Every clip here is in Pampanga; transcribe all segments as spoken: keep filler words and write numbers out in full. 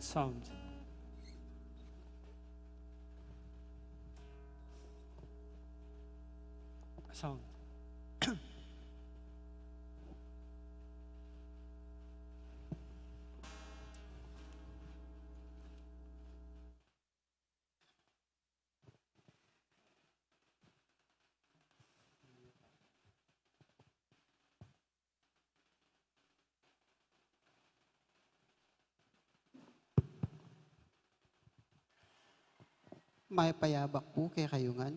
Sound. Sound. Mayap a yabak pu kekayu ngan.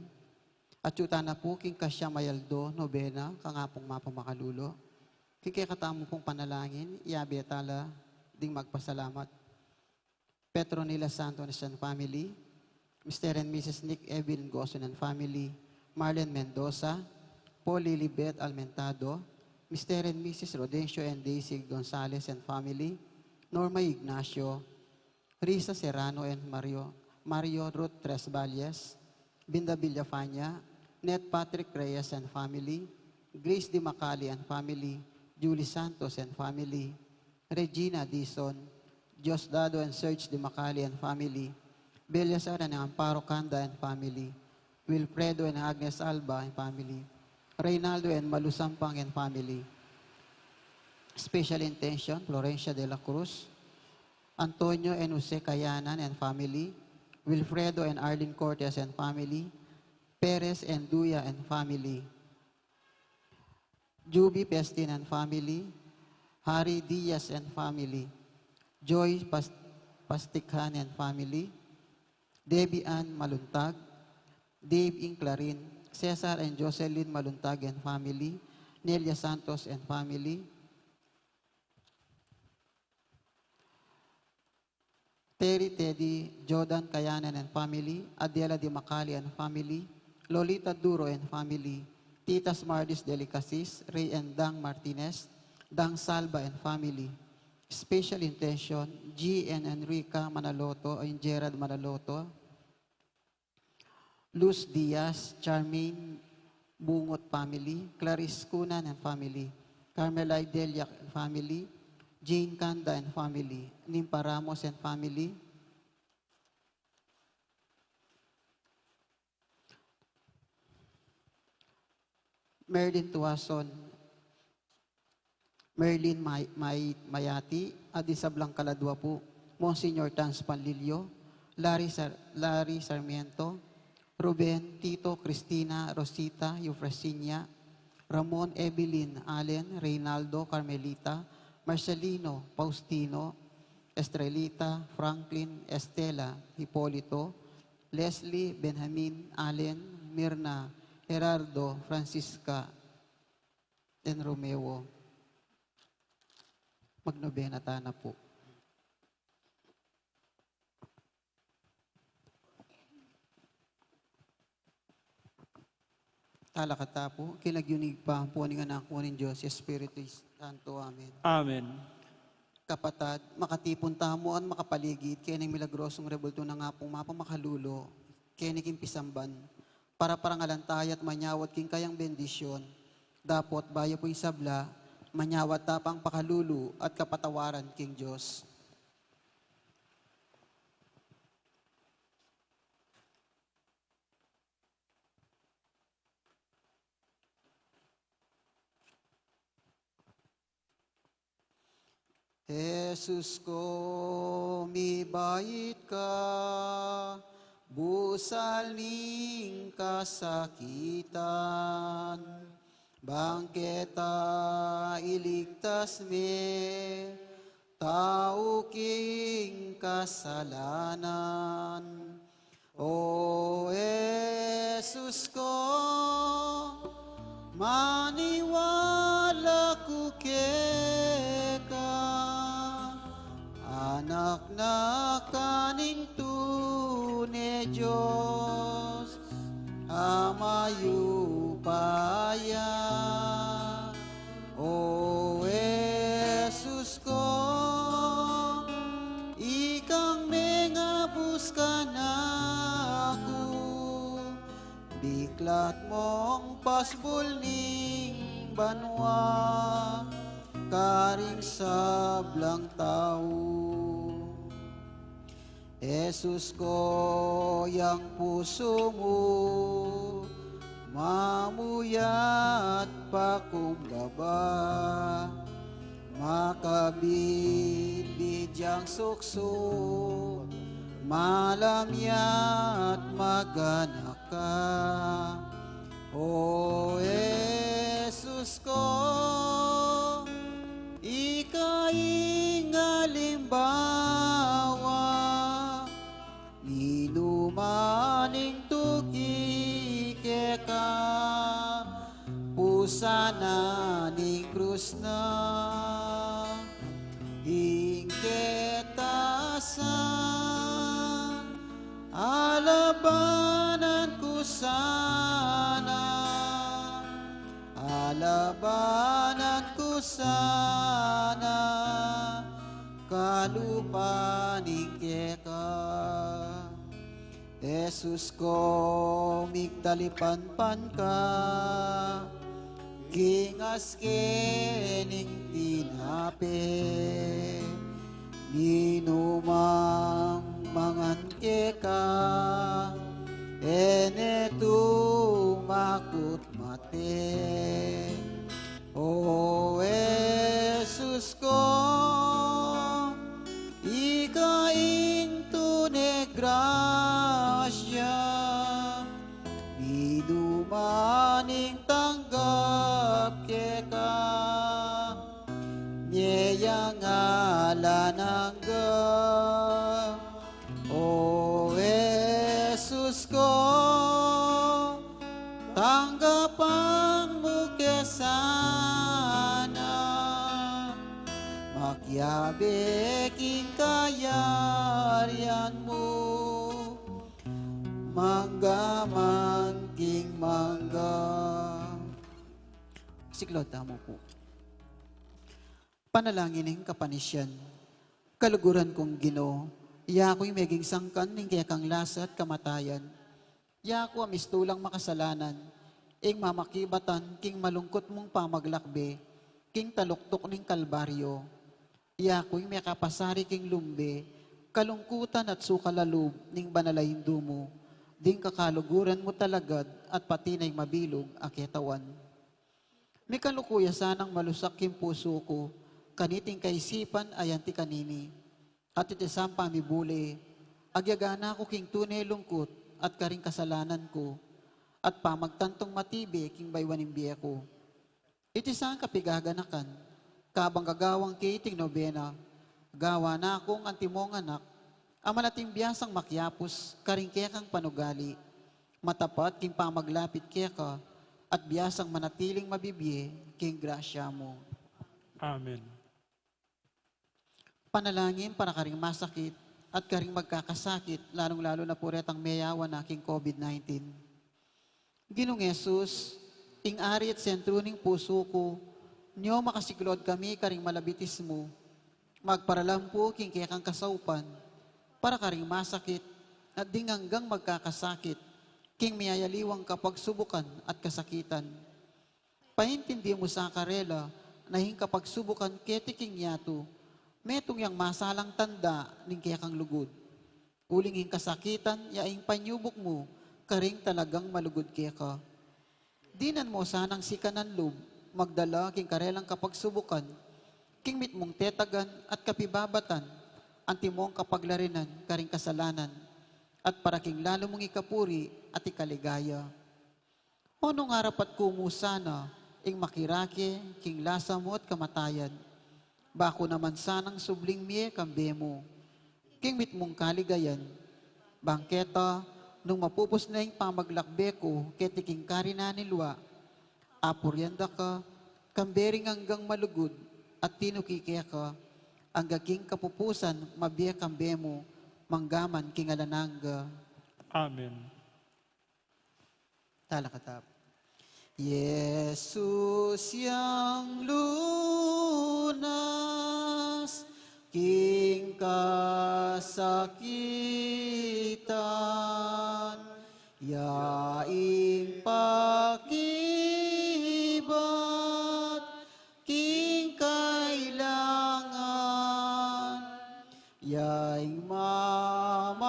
Atyu tana pu king kasyam a aldo, nobena, kang Apung Mapamakalulu. King kekatamu pung panalangin, iyabe tala ding magpasalamat. Petronila Santos and family, Mister and Missus Nick Evelyn Goson and family, Marlene Mendoza, Paul Lilibet Almentado, Mister and Missus Rodencio and Daisy Gonzalez and family, Norma Ignacio, Risa Serrano and Mario, Mario Ruth Tres Valles, Binda Villafana, Ned Patrick Reyes and family, Grace Di Macali and family, Julie Santos and family, Regina Dizon, Diosdado and Serge Di Macali and family, Beliasar and Amparo Canda and family, Wilfredo and Agnes Alba and family, Reynaldo and Malu Sampang and family. Special intention, Florencia de la Cruz, Antonio and Jose Cayanan and family, Wilfredo and Arlene Cortes and family, Perez and Duya and family, Juby Pestin and family, Harry Diaz and family, Joy Pas-, Pastikhan and family, Debbie Ann Maluntag, Dave Inclarin, Cesar and Jocelyn Maluntag and family, Nelia Santos and family, Terry Teddy, Jordan Kayanan and family, Adela Di Macali and family, Lolita Duro and family, Titas Mardis Delicasis, Ray and Dang Martinez, Dang Salva and family. Special intention, G and Enrica Manaloto and Gerald Manaloto, Luz Diaz, Charmaine Bungot family, Clarice Cunan and family, Carmelite Deliac and family, Jane Canda and family, Nimpa Ramos and family, Merlin Tuason, Merlin May-, May-, Mayati, at ding sablang kaladwa pu, Monsignor Tans Panlilio, Larry Sar-, Larry Sarmiento, Ruben, Tito, Cristina, Rosita, Eufrasinia, Ramon, Evelyn, Allen, Reynaldo, Carmelita, Marcelino, Faustino, Estrelita, Franklin, Estela, Hipolito, Leslie, Benjamin, Allen, Mirna, Gerardo, Francisca, and Romeo. Magnobena tana pu. Talakad ta pu, king lagyu ning Ibpa, ampo ning Anak, ampo ning Dios Espiritu Santo. Amen. Amen. Kapatad, makatipun tamu at makapaligid keni king milagrosung rebulto nang Apung Mapamakalulu, keni king pisamban, para parangalan taya at manyawad king kayang bendisyon, dapot bayu pu ing sabla, manyawad ta pang pakalulu at kapatawaran king Dios. Jesus ko, mibait ka, busal ning kasakitan, bang keta iligtas me, tau king kasalanan. O Jesus ko, maniwala ku keka, anak na ka ning tune Dios, Ama yupaya. O Jesus ko, ikang mengabus kanaku, biklat mong pasbul ning banua, karing sablang tau. Jesus ko, yang pusu mu mamuyat pakumbaba, makabidbid yang suksu, malamyat maganaka. O Jesus ko, ika ing alimbawa, ninuman ing tuki keka, pusan na ning krus na, ing ketasan, alabanan ku sana, alabanan ku sana, kalupa ning keka. Jesus ko, migtalipanpan ka king aske ning tinape, ninumang mangan keka, e ne tumakut mate. O Jesus ko, ika ing tune grasya, ninuman ing tanggap keka, nye yang alang angga. O Jesus ko, tanggapan mu ke sana, makiabe king kayarian mu, mangga man king mangga. Siklaud tamu pu. Panalangin ning kapanisian. Kaluguran kung Ginu, yaku ing meging sangkan ning kekang lasa at kamatayan. Yaku a mistulang makasalanan, ing mamakibatan king malungkut mung pamaglakbe king taluktuk ning Kalbaryo. Yaku ing mekapasari king lumbe, kalungkutan at sukal a lub ning banal a Indu mu, ding kakaluguran mu talagad at pati na ing mabilug a ketawan. Mikaluku ya sanang malusak king pusu ku kaniting kaisipan a yan ti kanini. At iti sang pamibule, agyaga na ku king tune lungkut at karing kasalanan ku, at pamagtantung matibe king baywan ning bie ku. Iti sang kapigaganakan, kabang gagawang ke iting nobena, gawa na kung antimong anak, a malating biasang makiapus karing kekang panugali, matapat king pamaglapit keka, at biasang manatiling mabibie king grasya mu. Amen. Panalangin para karing masakit at karing magkakasakit, lalung-lalu na pu retang meyawan na king COVID nineteen. Ginung Jesus, ing ari at sentru ning pusu ku, nyo makasiklaud kami karing malabitis mu, magparalampu king kekang kasaupan, para karing masakit at ding anggang magkakasakit, king miyayaliwang kapagsubukan at kasakitan. Paintindi mu sa karela na ing kapagsubukan keti king yatu, metung yang masalang tanda ning kekang lugud. Uling ing kasakitan ya ing panyubuk mu karing talagang malugud keka. Dinan mu sanang sikanan lub, magdala king karelang kapagsubukan, king mitmung tetagan at kapibabatan, antimong kapaglarinan karing kasalanan, at para king lalu mung ikapuri at ikaligaya. O nung arapat ku mu sana ing makirake king lasa mu at kamatayan, baku naman sanang subling mie kambe mu king mitmung kaligayan. Bang keta, nung mapupus na ing pamaglakbe ku keti king karinan ning lua, apurian da ka kambe ring anggang malugud at tinuki keka, angga king kapupusan mabie kambe mu, mangga man king alang angga. Amen. Talakatap. Jesus yang lunas king kasakitan, ya ing pakibat king kailangan, ya ing mama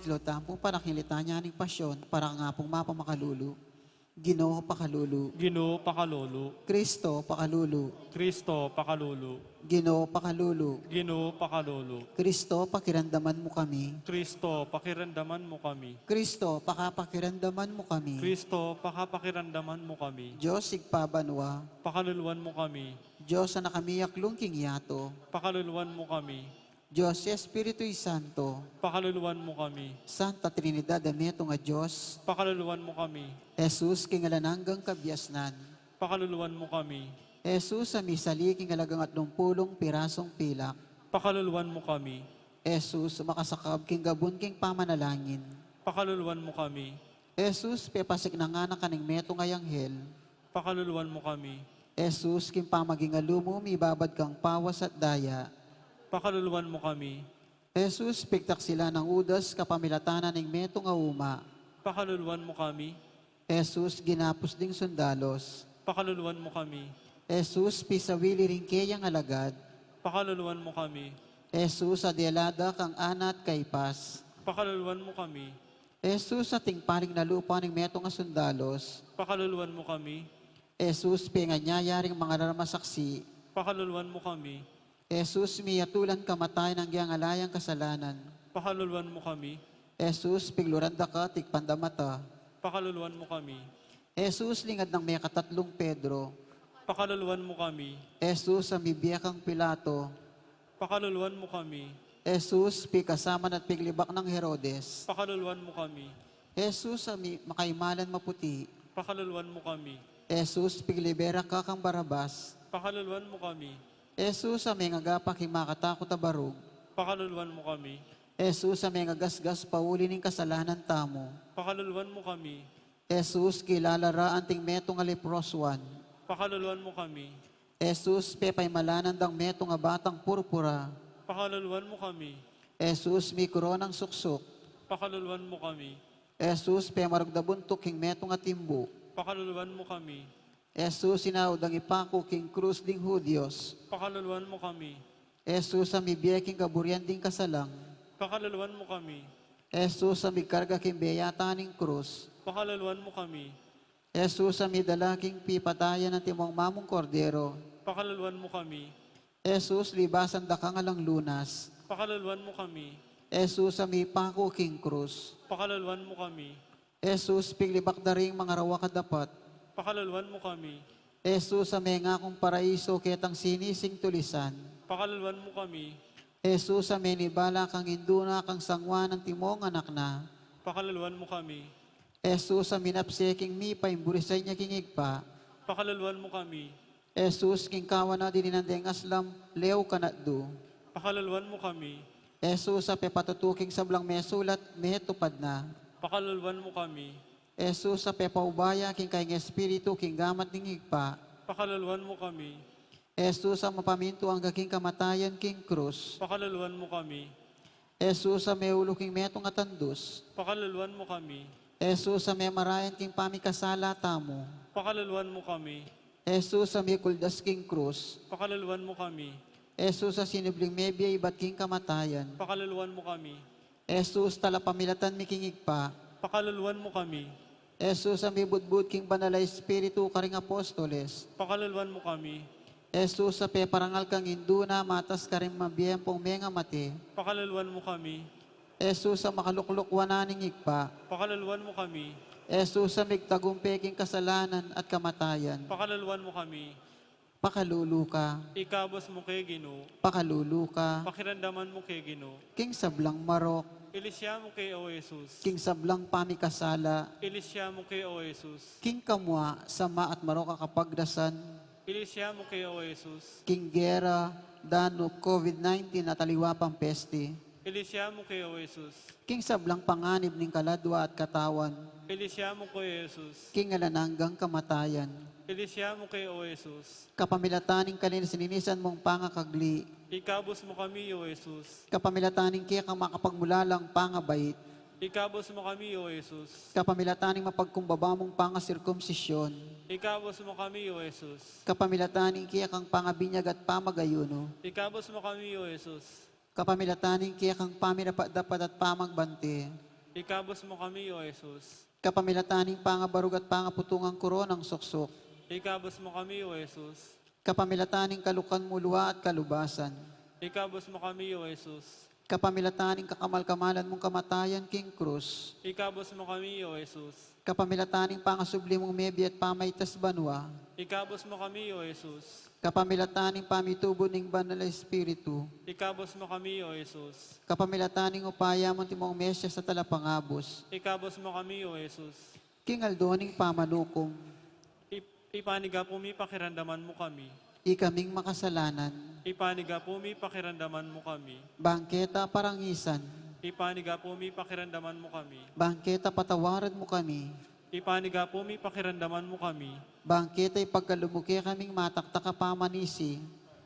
Lord, tampu para king litanya ning pasyon, para kang Apung mapamakalulu. Ginu, pakalulu. Ginu, pakalulu. Kristo, pakalulu. Kristo, pakalulu. Ginu, pakalulu. Ginu, pakalulu. Kristo, pakiramdaman mu kami. Kristo, pakiramdaman mu kami. Kristo, pakapakiramdaman mu kami. Kristo, pakapakiramdaman mu kami. Dios Ibpa banua, pakaluluan mu kami. Dios a nakamiyaklung king yatu, pakaluluan mu kami. Dios Espiritu Santo, pakaluluan mu kami. Santa Trinidad a metung a Dios, pakaluluan mu kami. Jesus, king alang anggang kabiasnan, pakaluluan mu kami. Jesus, a misali king alagang atlung pulung pirasung pilak, pakaluluan mu kami. Jesus, makasakab king gabun king pamanalangin, pakaluluan mu kami. Jesus, pepasikan na ngana ka ning metung a anghel, pakaluluan mu kami. Jesus, king pamagingalu mu mibabad kang pawas at daya, pakaluluan mu kami. Jesus, pigtaksilan nang Judas kapamilatan na ning metung a uma, pakaluluan mu kami. Jesus, ginapus ding sundalos, pakaluluan mu kami. Jesus, pisawili ring keyang alagad, pakaluluan mu kami. Jesus, a dela da kang Ana at Caiafas, pakaluluan mu kami. Jesus, ating paling na lupa ning metung a sundalos, pakaluluan mu kami. Jesus, penganyaya ring mangaral a masaksi, pakaluluan mu kami. Jesus, miyatulan kamatayan anggiyang ala yang kasalanan, pakaluluan mu kami. Jesus, pigluran da ka, tikpan da mata, pakaluluan mu kami. Jesus, lingad nang mekatatlung Pedro, pakaluluan mu kami. Jesus, a mibie kang Pilato, pakaluluan mu kami. Jesus, pikasama na at piglibak nang Herodes, pakaluluan mu kami. Jesus, a mi-, makaimalan maputi, pakaluluan mu kami. Jesus, piglibera ka kang Barabas, pakaluluan mu kami. Jesus, a mengagapa king makatakut a barug, pakaluluan mu kami. Jesus, a mengagasgas pauli ning kasalanan tamu, pakaluluan mu kami. Jesus, kilala ra anting metung a leprosuan, pakaluluan mu kami. Jesus, pepaimalanan dang metung a batang purpura, pakaluluan mu kami. Jesus, mikoronang suksuk, pakaluluan mu kami. Jesus, pemarugdabuntuk king metung a timbu, pakaluluan mu kami. Jesus, inaudang ipaku king krus ding Hudios, pakaluluan mu kami. Jesus, a mibie king kaburian ding kasalang, pakaluluan mu kami. Jesus, a migkarga king beyata ning krus, pakaluluan mu kami. Jesus, a midala king pipatayan antimong mamung Kordero, pakaluluan mu kami. Jesus, libasan da kang alang lunas, pakaluluan mu kami. Jesus, a mipaku king krus, pakaluluan mu kami. Jesus, piglibak da ring mangarawak a dapat, pakaluluan mu kami. Jesus, a mengakung paraiso ketang sinising tulisan, pakaluluan mu kami. Jesus, a menibala kang Indu na kang San Juan antimong anak na, pakaluluan mu kami. Jesus, a minapse king mipaimburisan ya king Ibpa, pakaluluan mu kami. Jesus, king kawan na dininan deng aslam lew kanatdu, pakaluluan mu kami. Jesus, a pepatutu king sablang mesulat metupad na, pakaluluan mu kami. Jesus, a pepaubaya king kayang Espiritu king gamat ning Ibpa, pakaluluan mu kami. Jesus, a mapamintu angga king kamatayan king krus, pakaluluan mu kami. Jesus, a meulu king metung a tandus, pakaluluan mu kami. Jesus, a memarayan king pamikasala tamu, pakaluluan mu kami. Jesus, a mikuldas king krus, pakaluluan mu kami. Jesus, a sinubling mebie ibat king kamatayan, pakaluluan mu kami. Jesus, talapamilatan mi king Ibpa, pakaluluan mu kami. Jesus, a mibudbud king Banal a Espiritu karing apostoles, pakaluluan mu kami. Jesus, a peparangal kang Indu na matas karing mabie ampong mengamate, pakaluluan mu kami. Jesus, a makaluklukwan na ning Ibpa, pakaluluan mu kami. Jesus, a migtagumpe king kasalanan at kamatayan, pakaluluan mu kami. Pakalulu ka. Ikabus mu ke, Ginu. Pakalulu ka. Pakiramdaman mu ke, Ginu. King sablang marok, ilisya mu ke, O Jesus. King sablang pamikasala, ilisya mu ke, O Jesus. King kamua, sama at marok a kapagdasan, ilisya mu ke, O Jesus. King gera, danup, COVID nineteen at aliwa pang peste, ilisya mu ke, O Jesus. King sablang panganib ning kaladua at katawan, ilisya mu ke, O Jesus. King alang anggang kamatayan, ilisya mu ke, O Jesus. Kapamilatan ning kalinis-linisan mung pangakagli, ikabus mu kami, O Jesus. Kapamilatan ning kekang makapagmulalang pangabait, ikabus mu kami, O Jesus. Kapamilatan ning mapagkumbaba mung pangasirkumsisyon, ikabus mu kami, O Jesus. Kapamilatan ning kekang pangabinyag at pamagayunu, ikabus mu kami, O Jesus. Kapamilatan ning kekang pamirapat-dapat at pamagbante, Ikabus mu kami, O Jesus. Kapamilatan ning pangabarug at pangaputungang koronang suksuk. Ikabus mu kami, O Jesus. Kapamilatan ning kalukan mu lua at kalubasan. Ikabus mu kami, O Jesus. Kapamilatan ning kakamal-kamalan mung kamatayan king krus. Ikabus mu kami, O Jesus. Kapamilatan ning pangasubli mung mebie at pamaitas banua. Ikabus mu kami, O Jesus. Kapamilatan ning pamitubu ning Banal a Espiritu. Ikabus mu kami, O Jesus. Kapamilatan ning upaya mung timung Mesias a Talapangabus. Ikabus mu kami, O Jesus. King aldo ning pamanukum. Ip-, ipanigapu mi, pakiramdaman mu kami. Ikaming makasalanan. Ipanigapu mi, pakiramdaman mu kami. Bang keta parangisan. Ipanigapu mi, pakiramdaman mu kami. Bang keta patawaran mu kami. Ipanigapu mi, pakiramdaman mu kami. Bang keta ipagkalub mu kekaming mataktak a pamanisi.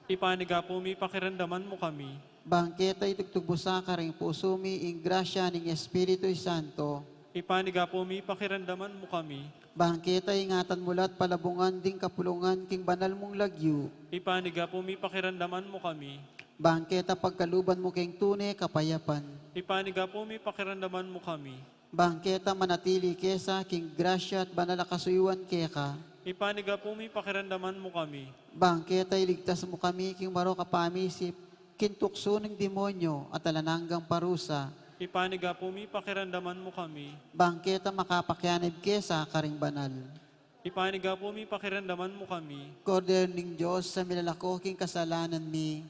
Ipanigapu mi, pakiramdaman mu kami. Bang keta itugtug mu sa karing pusu mi ing grasya ning Espiritu Santo. Ipanigapu mi, pakiramdaman mu kami. Bang keta ingatan mu la't palabungan ding kapulungan king banal mung lagyu. Ipanigapu mi, pakiramdaman mu kami. Bang keta pagkaluban mu king tune kapayapan. Ipanigapu mi, pakiramdaman mu kami. Bang keta manatili kesa king grasya at banal a kasuyuan keka. Ipanigapu mi, pakiramdaman mu kami. Bang keta iligtas mu kami king marok a pamisip, king tuksu ning demonyo at alang anggang parusa. Ipanigapu mi, pakiramdaman mu kami. Bang keta makapakianib kesa karing banal. Ipanigapu mi, pakiramdaman mu kami. Kordero ning Dios a milalako king kasalanan mi.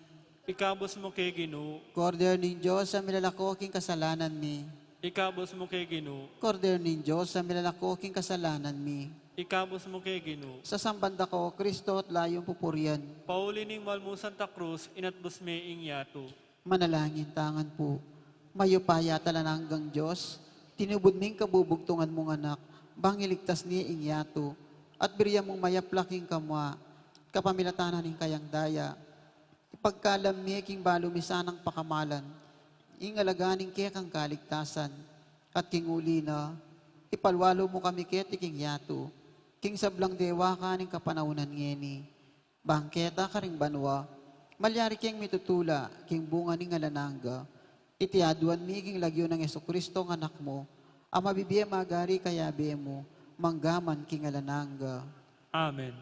Ikabus mu ke, Ginu. Kordero ning Dios a milalako king kasalanan mi. Ikabus mu ke, Ginu. Kordero ning Dios a milalako king kasalanan mi. Ikabus mu ke, Ginu. Sasamban da ka, O Kristo, at layum pupurian. Pauli ning mal mu Santa Cruz, inatbus me ing yatu. Manalangin tangan pu. Mayupaya at alang anggang Dios, tinubud ming kabubugtungan mung Anak, bang iligtas ne ing yatu, at biryan mung mayap la king kamua, kapamilatan ning kayang daya. Ipagkalam me king balu mi sanang pakamalan ing alaga ning kekang kaligtasan, at king uli na, ipalwalu mu kami keti king yatu, king sablang dewakan ning kapanaunan ngeni. Bang keta karing banua, malyari keng mitutula king bunga ning alang angga. Iti aduan mi king lagyu nang Jesucristo a Anak mu, a mabibie magari kayabe mu, mangga man king alang angga. Amen.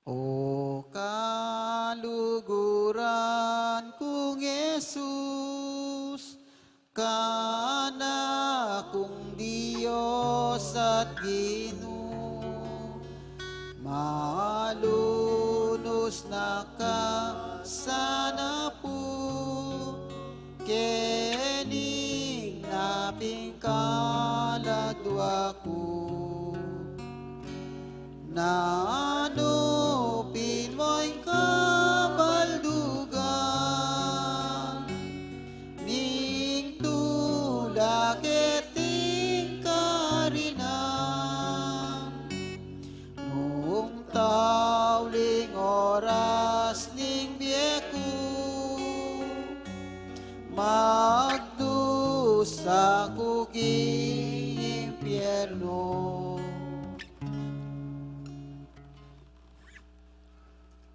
O kaluguran kung Jesus, Anak kung Dios at Ginu, malunus na ka sana pu kening napingkaladwa ku. Nanu pin mu ing kabaldugan ning tula keting karinan, nung tauling oras ning bie ku, magdusa ku king impyernu.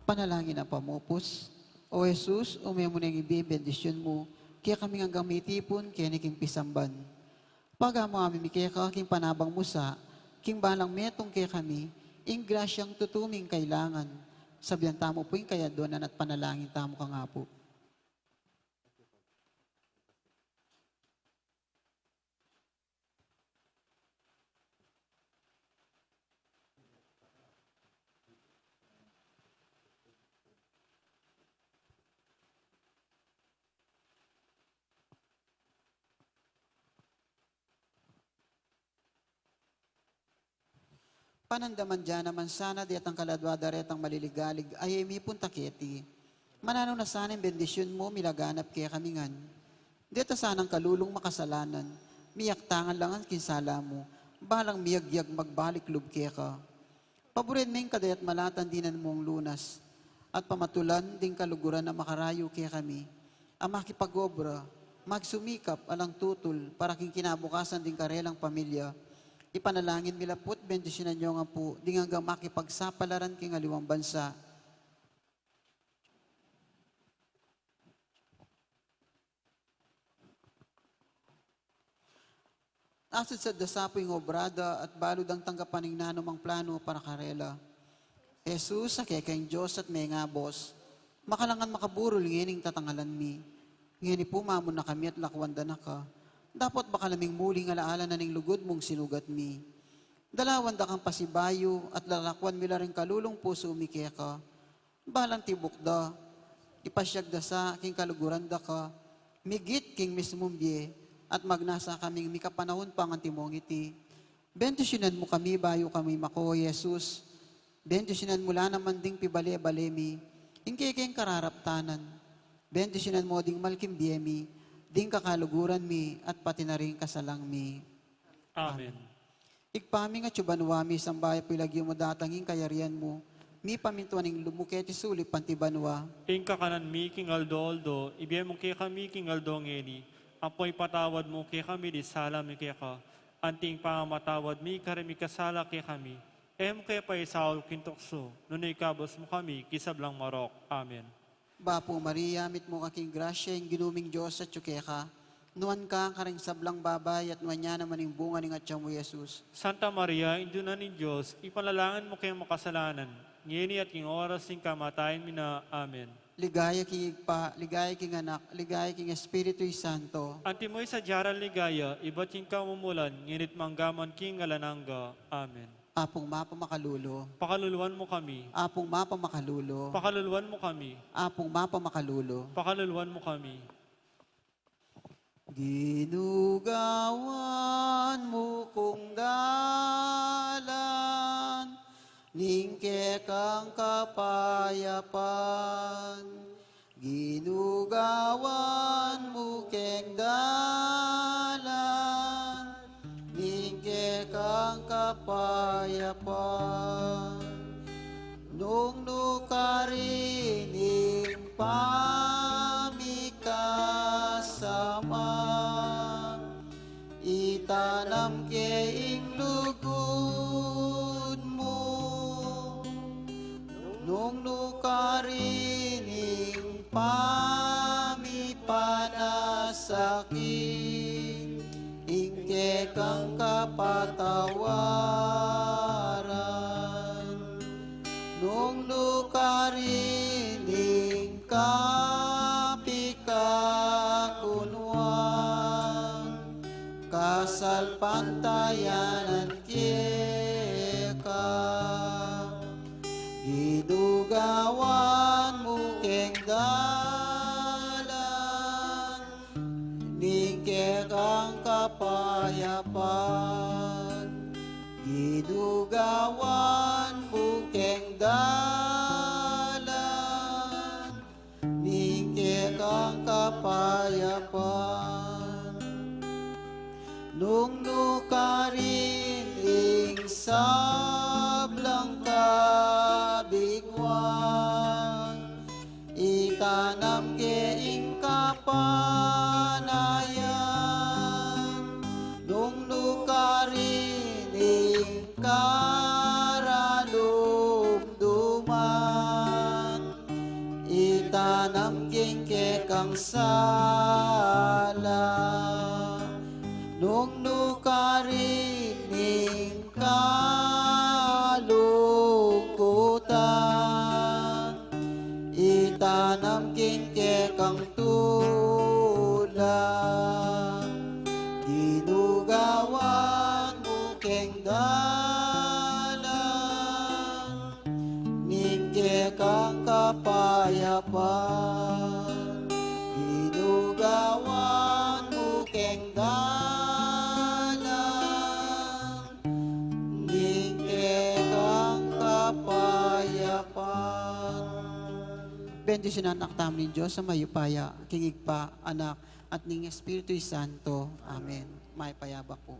Panalangin a pamupus. O Jesus, ume mu neng ibie ing bendisyun mu kekaming anggang mitipun keni king pisamban. Pagamu-amu mi keka king panabang mu sa, king balang metung kekami ing grasyang tutu ming kailangan. Sabian tamu pu ing kayadwanan at panalangin tamu kang Apu. Panandaman da naman sana detang kaladwa da retang maliligalig a e mipunta keti. Mananu na sana ing bendisyun mu milaganap kekami ngan. Deta sanang kalulung makasalanan, miyaktangan la ngan king sala mu, balang miyagyag magbalik lub keka. Paburen me ing kadayat malatan dinan mung lunas, at pamatulan ding kaluguran a makarayu kekami a makipag-obra, magsumikap alang tutul para king kinabukasan ding karelang pamilya. Ipanalangin mi la pu't bendisyunan yu ngan pu ding anggang makipagsapalaran king aliwang bansa. Asadsadan da sa pu ing obra da at balu dang tanggapan ing nanumang planu para karela. Jesus, a keka ing Dios at mengabus, makalangan makaburul ngening tatangalan mi. Ngeni pu mamuna kami at lakwan da na ka. Dapot ba ka naming muling alaala na ning lugud mung sinugat mi. Dalawan da kang pasibayu at lalakwan mi la ring kalulung pusu mi keka. Balang tibuk da, ipasyag da sa king kaluguran da ka, migit king mismung bie, at magnasa kaming mikapanahun pa ngan timong iti. Bendisyunan mu kami bayu kami mako, Jesus. Bendisyunan mu la naman ding pibale-bale mi, ing kekeng kararaptanan. Bendisyunan mu ding mal king bie mi, ding kakaluguran mi, at pati na ring kasalang mi. Amen. Ibpa mi, ing atsu ka banua, misamban ya pu ing lagyu mu, datang ing kayarian mu, mipamintuan ing lub mu keti sulip anti banua. Ing kakanan mi king aldo-aldo, ibie mu kekami king aldo ngeni, ampo ipatawad mu kekami ding sala mi keka, anti ing pamamatawad mi karing mikasala kekami. E mu ke paisaul king tuksu, nune ikabus mu kami king sablang marok. Amen. Bapu Maria, mitmu ka king grasya, ing Ginu ming Dios atyu keka. Nuan ka karing sablang babai, at nuan ya naman ing bunga ning atyan mu, Jesus. Santa Maria, Indu na ning Dios, ipanalangin mu keng makasalanan, ngeni at king oras ning kamatayan mi na. Amen. Ligaya king Ibpa, ligaya king Anak, ligaya king Espiritu Santo. Antimo ing sadya rang ligaya ibat king kamumulan, ngeni't mangga man king alang angga. Amen. Apung mapamakalulu. Pakaluluan mu kami. Apung mapamakalulu. Pakaluluan mu kami. Apung mapamakalulu. Pakaluluan mu kami. Ginu, gawan mu kung dalan ning kekang kapayapan. Ginu, gawan mu keng dalan ning kekang kapayapan. Nung nukarin ing pamikasama, itanam ke ing lugud mu. Nung nukarin ing pamipanasakit, ing kekang kapatawaran. Nung nukarin ing kapikakunuan, kasalpantayanan keka. Ginu, gawan mu keng dalan ning kekang kapayapan. Ginu, gawan mu keng dalan ning kekang kapayapan. Nung nukarin ing sablang kabiguan, itanam ke ing kapanayan. Nung nukarin ing karalumduman, itanam king kekang sala. Nung nukarin ing kalungkutan, itanam king kekang tula. Ginu, gawan mu keng dalan ning kekang kapayapan. Ginu, gawan mu keng dalan ning kekang kapayapan. Bendisyunan na katamu ning Dios a mayupaya, king Ibpa, Anak, at ning Espiritu Santo. Amen. Mayap a yabak pu.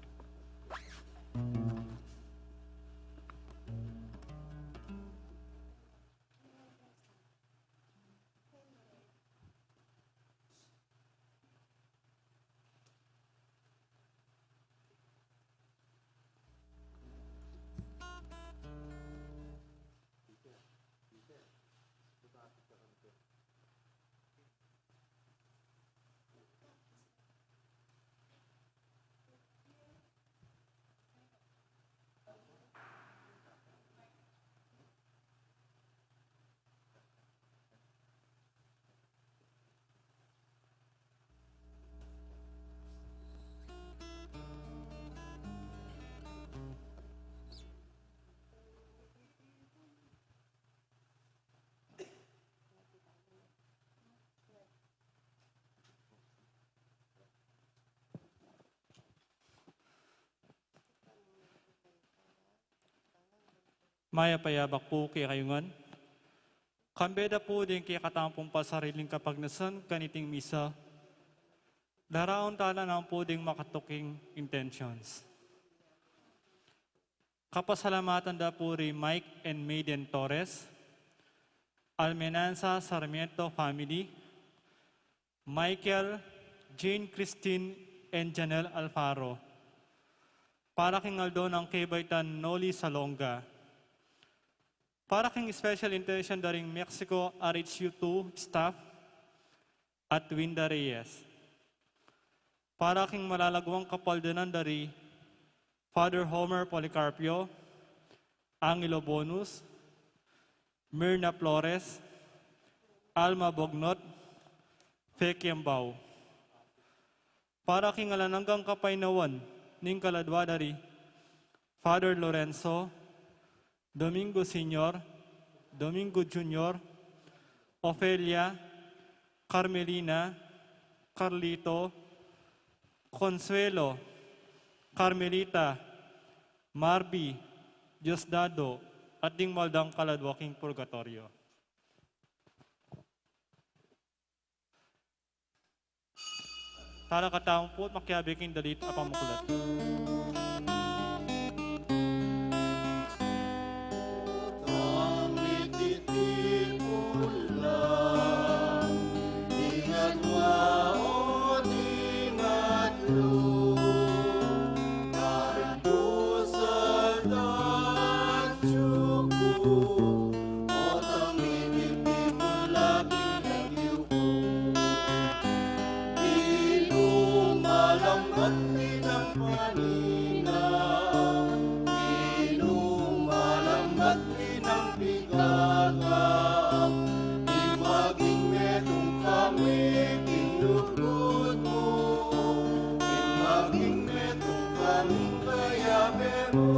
Mayap a yabak pu kekayu ngan. Kambe da pu ding kekatamung pasariling kapagnasan kaniting misa, daraun tala naman pu ding makatuking intentions. Kapasalamatan da pu ri Mike and Maiden Torres, Almenanza Sarmiento family, Michael, Jane Christine, and Janelle Alfaro. Para king aldo nang kebaitan Noli Salonga. Para king special intention da ring Mexico R H U two staff at Winda Reyes. Para king malalaguang kapaldanan da ri Father Homer Policarpio, Angelo Bonus, Mirna Flores, Alma Bognot, Fe Kiambao. Para king alang anggang kapaynawan ning kaladua da ri Father Lorenzo, Domingo Senior, Domingo Junior, Ofelia, Carmelina, Carlito, Consuelo, Carmelita, Marby, Diosdado, at ding maldang kaladua king purgatoryo. Talakad tamu pu at makiabe king dalit a pamuklat. Tang mititipun lang, ingat wa o ingat lu, karing pusal da at yuku, o tang mititipun lang, ingat yu. Ilung malambat pinang panina, ilung malambat pinang pigaga, ing maging metung kami king lugud mu, ing maging metung kami kayabe mu.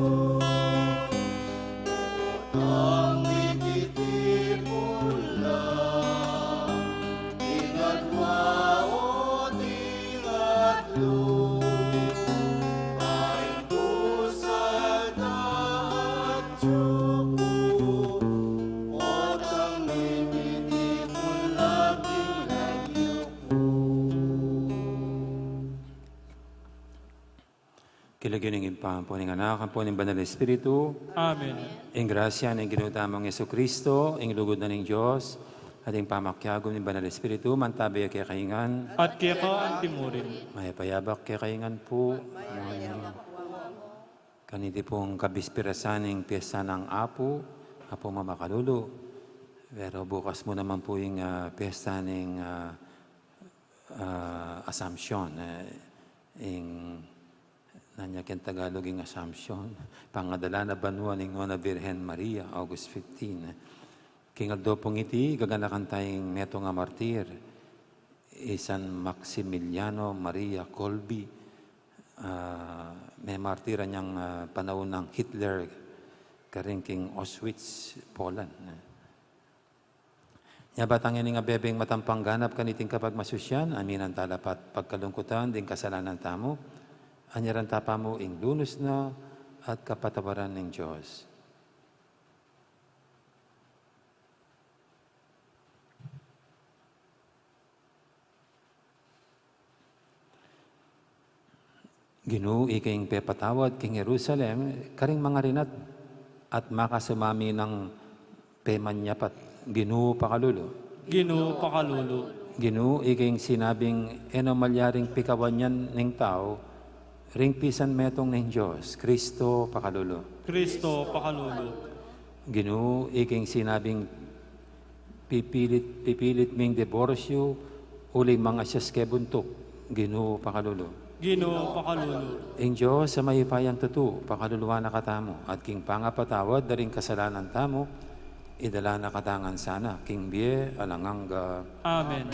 Tang mititipun lang, ingat wa o ingat lu, karing pusal da at yuku, o tang mititipun lang, ingat yu pu. King lagyu ning Ibpa, ampo ning Anak, ampo ning Banal Espiritu. Amen. Ing grasya ning Ginu tamung Jesucristo, ing lugud na ning Dios, at ing pamakiagum ning Banal Espiritu, mantabi ya kekayu ngan. At keka antimurin. Mayap a yabak kekayu ngan pu. Kaniti pung kabispirasan ning piyesta nang Apu, Apu mamakalulu. Pero bukas mu naman pu ing, ah, piyesta ning, ah, ah, Assumption, eh, ing, nanu ya king Tagalog ing Assumption? Pangadalan a banua ning Nuan a Birhen Maria, August fifteen, eh. King aldo pung iti, gaganakan taya ing metung a martir, i San Maximiliano Maria Kolbe, ah, memartir ya ning, ah, panaun nang Hitler, karin king Auschwitz, Poland, eh. Nya batang ini ing abebeng matampang ganap kaniting kapagmasusyan, aminan tala pa at pagkalungkutan ding kasalanan tamu, anyaran ta pa mu ing lunus na at kapatawaran ning Dios. Ginu, ika ing pepatawad king Jerusalem karing mangarinat at makasumami nang pemanyapat. Ginu, pakalulu. Ginu, pakalulu. Ginu, ika ing sinabing e no malyaring pikawan yan ning tau, ring pisan metung ning Dios. Kristo, pakalulu. Kristo, pakalulu. Ginu, ika ing sinabing pipilit, pipilit ming diborsyu, uling mangasyas ke buntuk. Ginu, pakalulu. Ginu, pakalulu. Ing Dios a mayupayang tutu, pakaluluan na katamu, at king pangapatawad da ring kasalanan tamu, idala na katamu ngan sana king bie alang angga. Amen.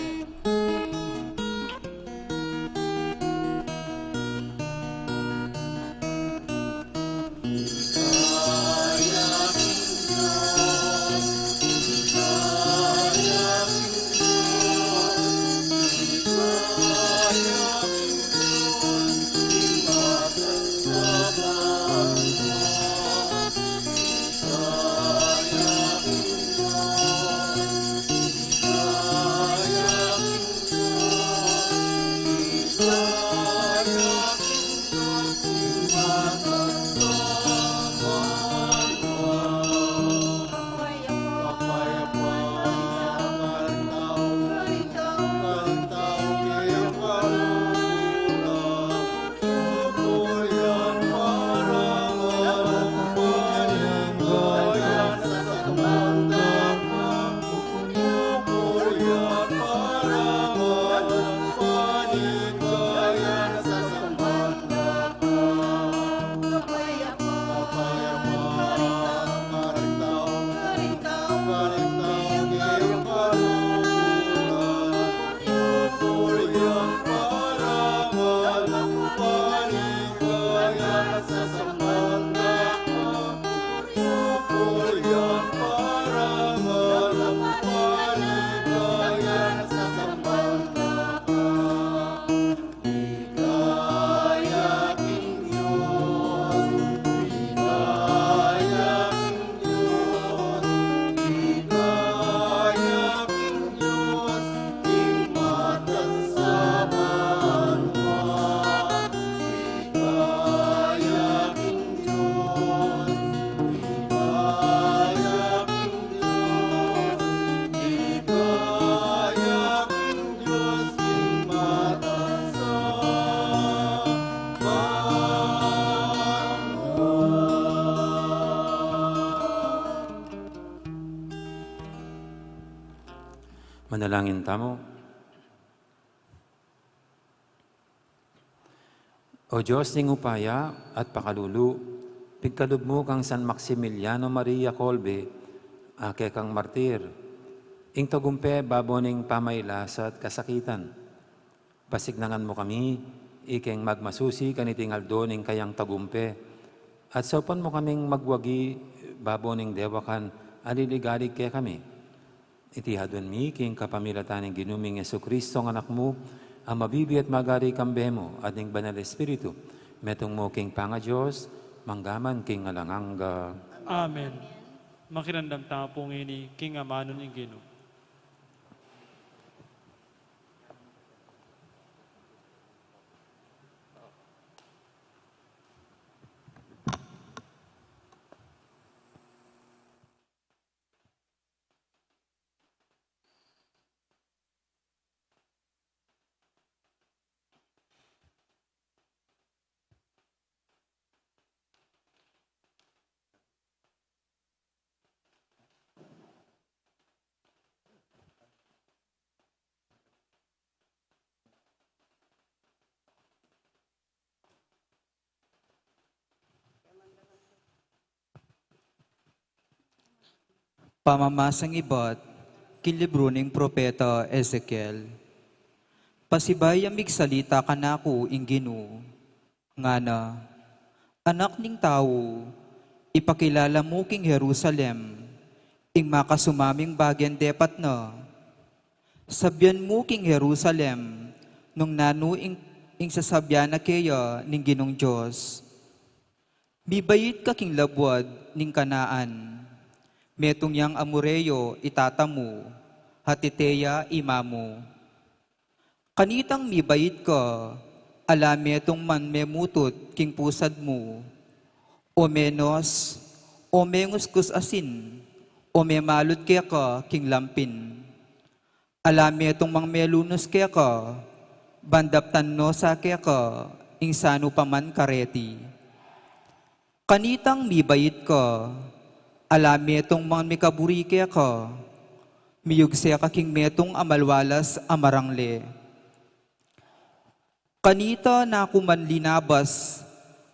Manalangin tamu. O Dios ning upaya at pakalulu, pigkalub mu kang San Maximiliano Maria Kolbe, a kekang martir, ing tagumpe babo ning pamailasa at kasakitan. Pasiknangan mu kami, ikeng magmasusi kaniting aldo ning kayang tagumpe, at saupan mu kaming magwagi babo ning dewakan a liligalig kekami. Iti haduan mi king kapamilatan ning Ginu ming Jesucristo, a Anak mu, a mabibie at magari kambe mu at ning Banal Espiritu, metung mu king pangaDios, mangga man king alang angga. Amen. Makiramdam tamu pu ngeni king amanu ning Ginu. Pamamasang ibat king libru ning propeta Ezekiel. Pasibayu a migsalita kanaku ing Ginu, ngana, Anak ning tau, ipakilala mu king Jerusalem ing makasumaming bagen depat na. Sabyan mu king Jerusalem nung nanu ing, ing sasabyan na keya ning Ginung Dios. Mibait ka king labuad ning Kanaan, metung yang Amoreo i tata mu, at Hitia i ima mu. Kanitang mibait ka, ala metung mang memutut king pusad mu, o menos, o menguskus asin, o memalut keka king lampin. Ala metung mang melunus keka, ban daptan no sa keka ing sanu pa man kareti. Kanitang mibait ka, ala metung mang mikaburi keka, miyugse ka king metung a malwalas a marangle. Kanita na ku man linabas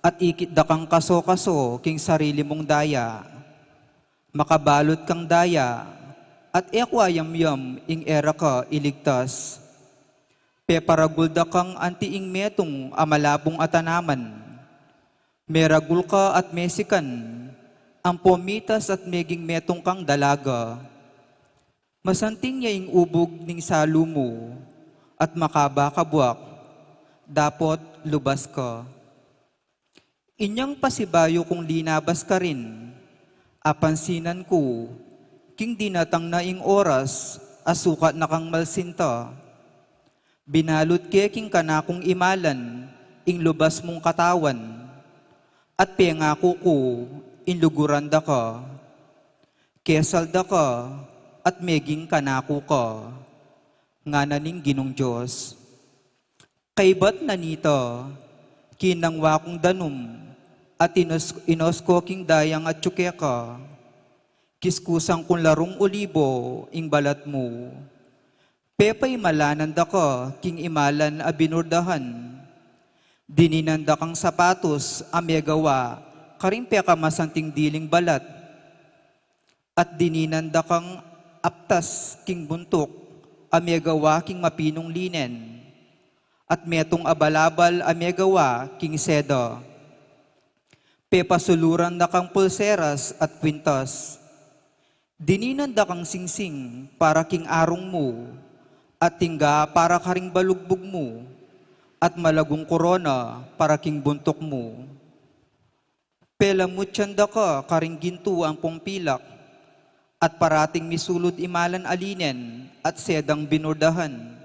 at ikit da kang kaso-kaso king sarili mung daya. Makabalut kang daya, at e ku ayamyam ing e ra ka iligtas. Peparagul da kang anti ing metung a malabung a tanaman. Meragul ka at mesikan, ampo mitas at meging metung kang dalaga. Masanting ya ing ubug ning salu mu, at makaba ka buak, dapot lubas ka. Inyang pasibayu kung linabas ka rin, apansinan ku, king dinatang na ing oras, a sukat na kang malsinta. Binalut ke king kanakung imalan ing lubas mung katawan, at pengaku ku ing luguran da ka. Kesal da ka, at meging kanaku ka, ngana ning Ginung Dios. Kaybat na nita, kinangwa kung danum, at inos, inos ko king dayang atyu keka. Kiskusan kung larung olibo ing balat mu. Pepaimalanan da ka king imalan a binurdahan. Dininan da kang sapatus a megawa karing pekamasanting diling balat. At dininan da kang aptas king buntuk a megawa king mapinung linen. At metung a balabal a megawa king seda. Pepasuluran da kang pulseras at kwintas. Dininan da kang singsing para king arung mu, at tingga para karing balugbug mu, at malagung korona para king buntuk mu. Pelamutyan da ka karing gintu ampong pilak, at parating misulud imalan a linen at sedang binurdahan.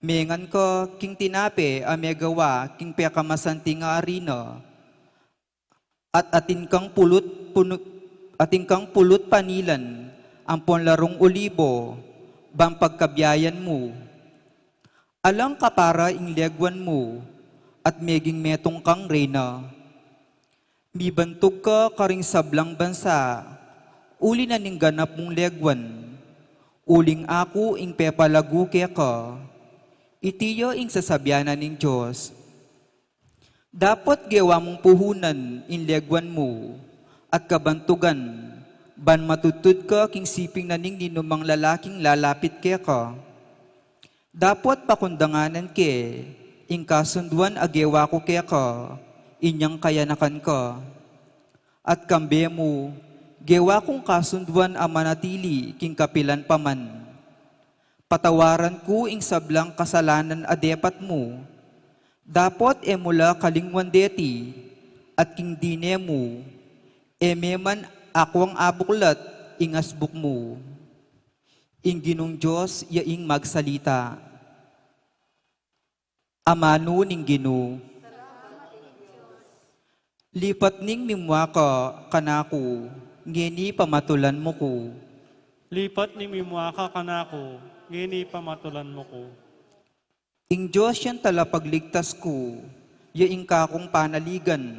Mengan ka king tinape a megawa king pekamasanting a arina, at atin kang pulut punu-, atin kang pulut panilan ampon larung olibo, bang pagkabiayan mu. Alang kapara ing leguan mu, at meging metung kang reyna. Mibantug ka karing sablang bansa, uli na ning ganap mung leguan. Uling aku ing pepalagu keka, iti ya ing sasabian na ning Dios. Dapot gewa mung puhunan ing leguan mu at kabantugan, ban matudtud ka king siping na ning ninumang lalaking lalapit keka. Dapot pakundanganan ke ing kasunduan a gewa ku keka inyang kayanakan ka. At kambe mu, gewa kung kasunduan a manatili king kapilan pa man. Patawaran ku ing sablang kasalanan a depat mu. Dapot e mu la kalingwan deti, at king dine mu, e me man akwang abuklat ing asbuk mu. Ing Ginung Dios ya ing magsalita. Amanu ning Ginu. Lipat ning mimua ka kanaku, ngeni pamatulan mu ku. Lipat ning mimua ka kanaku, ngeni pamatulan mu ku. Ing Dios yang talapagligtas ku, ya ing kakung panaligan,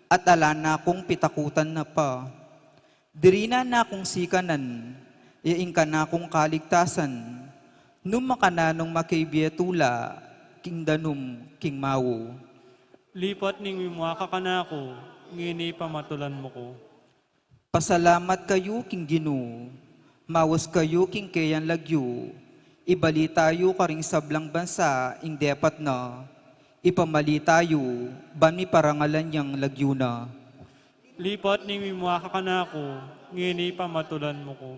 at ala na kung pitakutan na pa. Diri na na kung sikanan, ya ing kanakung kaligtasan, nung makananung makibie tula, king danum, king mau. Lipat ning mimua ka kanaku, ngeni pamatulan mu ku. Pasalamat kayu king Ginu, maus kayu king keyang lagyu, ibalita yu karing sablang bansa ing depat na, ipamalita yu, ban miparangalan yang lagyu na. Lipat ning mimua ka kanaku, ngeni pamatulan mu ku.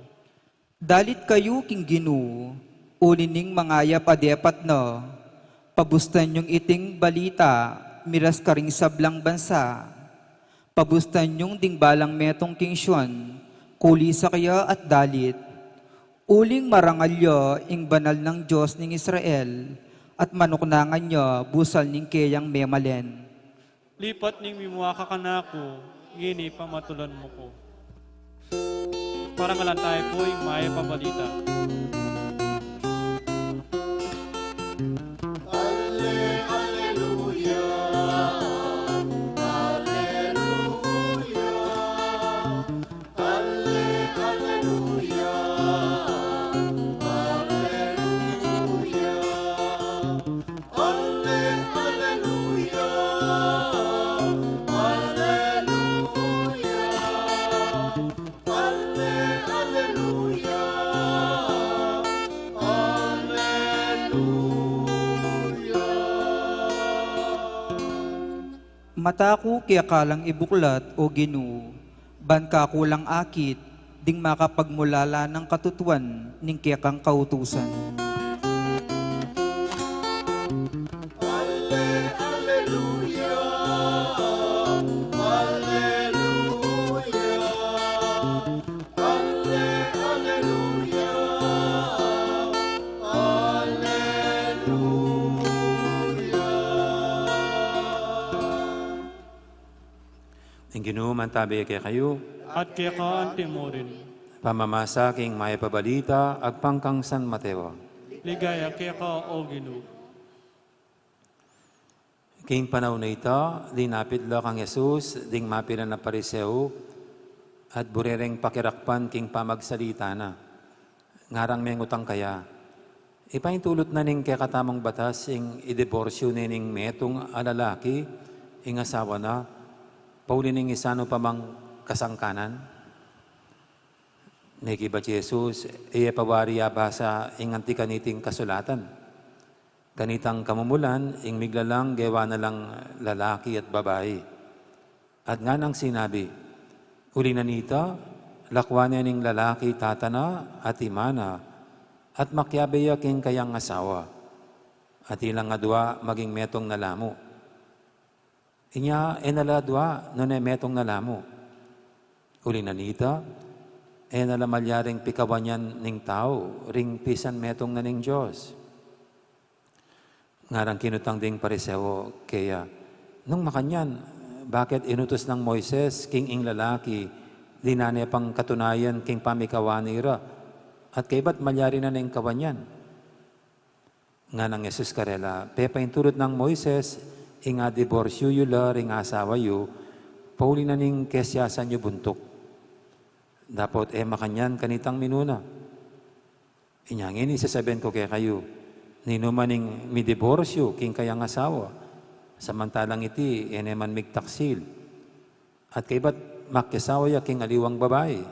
Dalit kayu king Ginu, uli ning mangayap a depat na, pabustan yung iting balita, miras karing sablang bansa. Pabustan yung ding balang metung king Sion, kulisak ya at dalit. Uling marangal ya ing banal nang Dios ning Israel, at manuknangan ya busal ning keyang memalen. Lipat ning mimua ka kanaku, ngeni pamatulan mu ku. Parangalan tayu pu ing mayap a balita. Alle-, alleluya, alleluya. Alle-, alleluya, alleluya. Alle-, alleluya, alleluya. Alle-, alleluya, alleluya. Mata ku keka lang ibuklat, O Ginu, ban kaku lang akit ding makapagmulala nang katutuan ning kekang kautusan. Alle-, alleluya, alleluya. Alle-, alleluya, alleluya. Ing Ginu mantabi kekayu. At keka anti mu rin. Pamamasa king mayap a balita agpang kang San Mateo. Ligaya keka, O Ginu. King panaun a ita, linapit la kang Jesus ding mapilan a Pariseo, at buri reng pakirakpan king pamagsalita na. Ngarang mengutang kaya, ipaintulut na ning kekatamung batas ing idiborsyu ne ning metung a lalaki ing asawa na, pauli ning isanu pa mang kasangkanan? Mekibat i Jesus, e ya pa wari abasa ing anti kaniting kasulatan. Kanitang kamumulan, ing miglalang gewa na lang lalaki at babai. At nganang sinabi, uli na nita, lakwan ne ning lalaki tata na at ima na, at makiabe ya king kayang asawa. At ilang adua maging metung na la mu. Inya e na la adua, nune metung na la mu. Uli na nita, e na la malyaring pikawan yan ning tau, ring pisan metung na ning Dios. Ngarang kinutang ding Pariseo keya, nung makanyan, bakit inutus nang Moises king ing lalaki, dinan ne pang katunayan king pamikawani ra, at kaybat malyari na neng kawan yan? Nganang Jesus karela, pepaintulut nang Moises ing adiborsyu yu la ring asawa yu, pauli na ning kesiasan yu buntuk. Dapot e makanyan kanitang minuna. Inya ngeni, sasabian ku kekayu, ninuman ing midiborsyu king kayang asawa, samantalang iti e ne man migtaksil, at kaybat makiasawa ya king aliwang babai,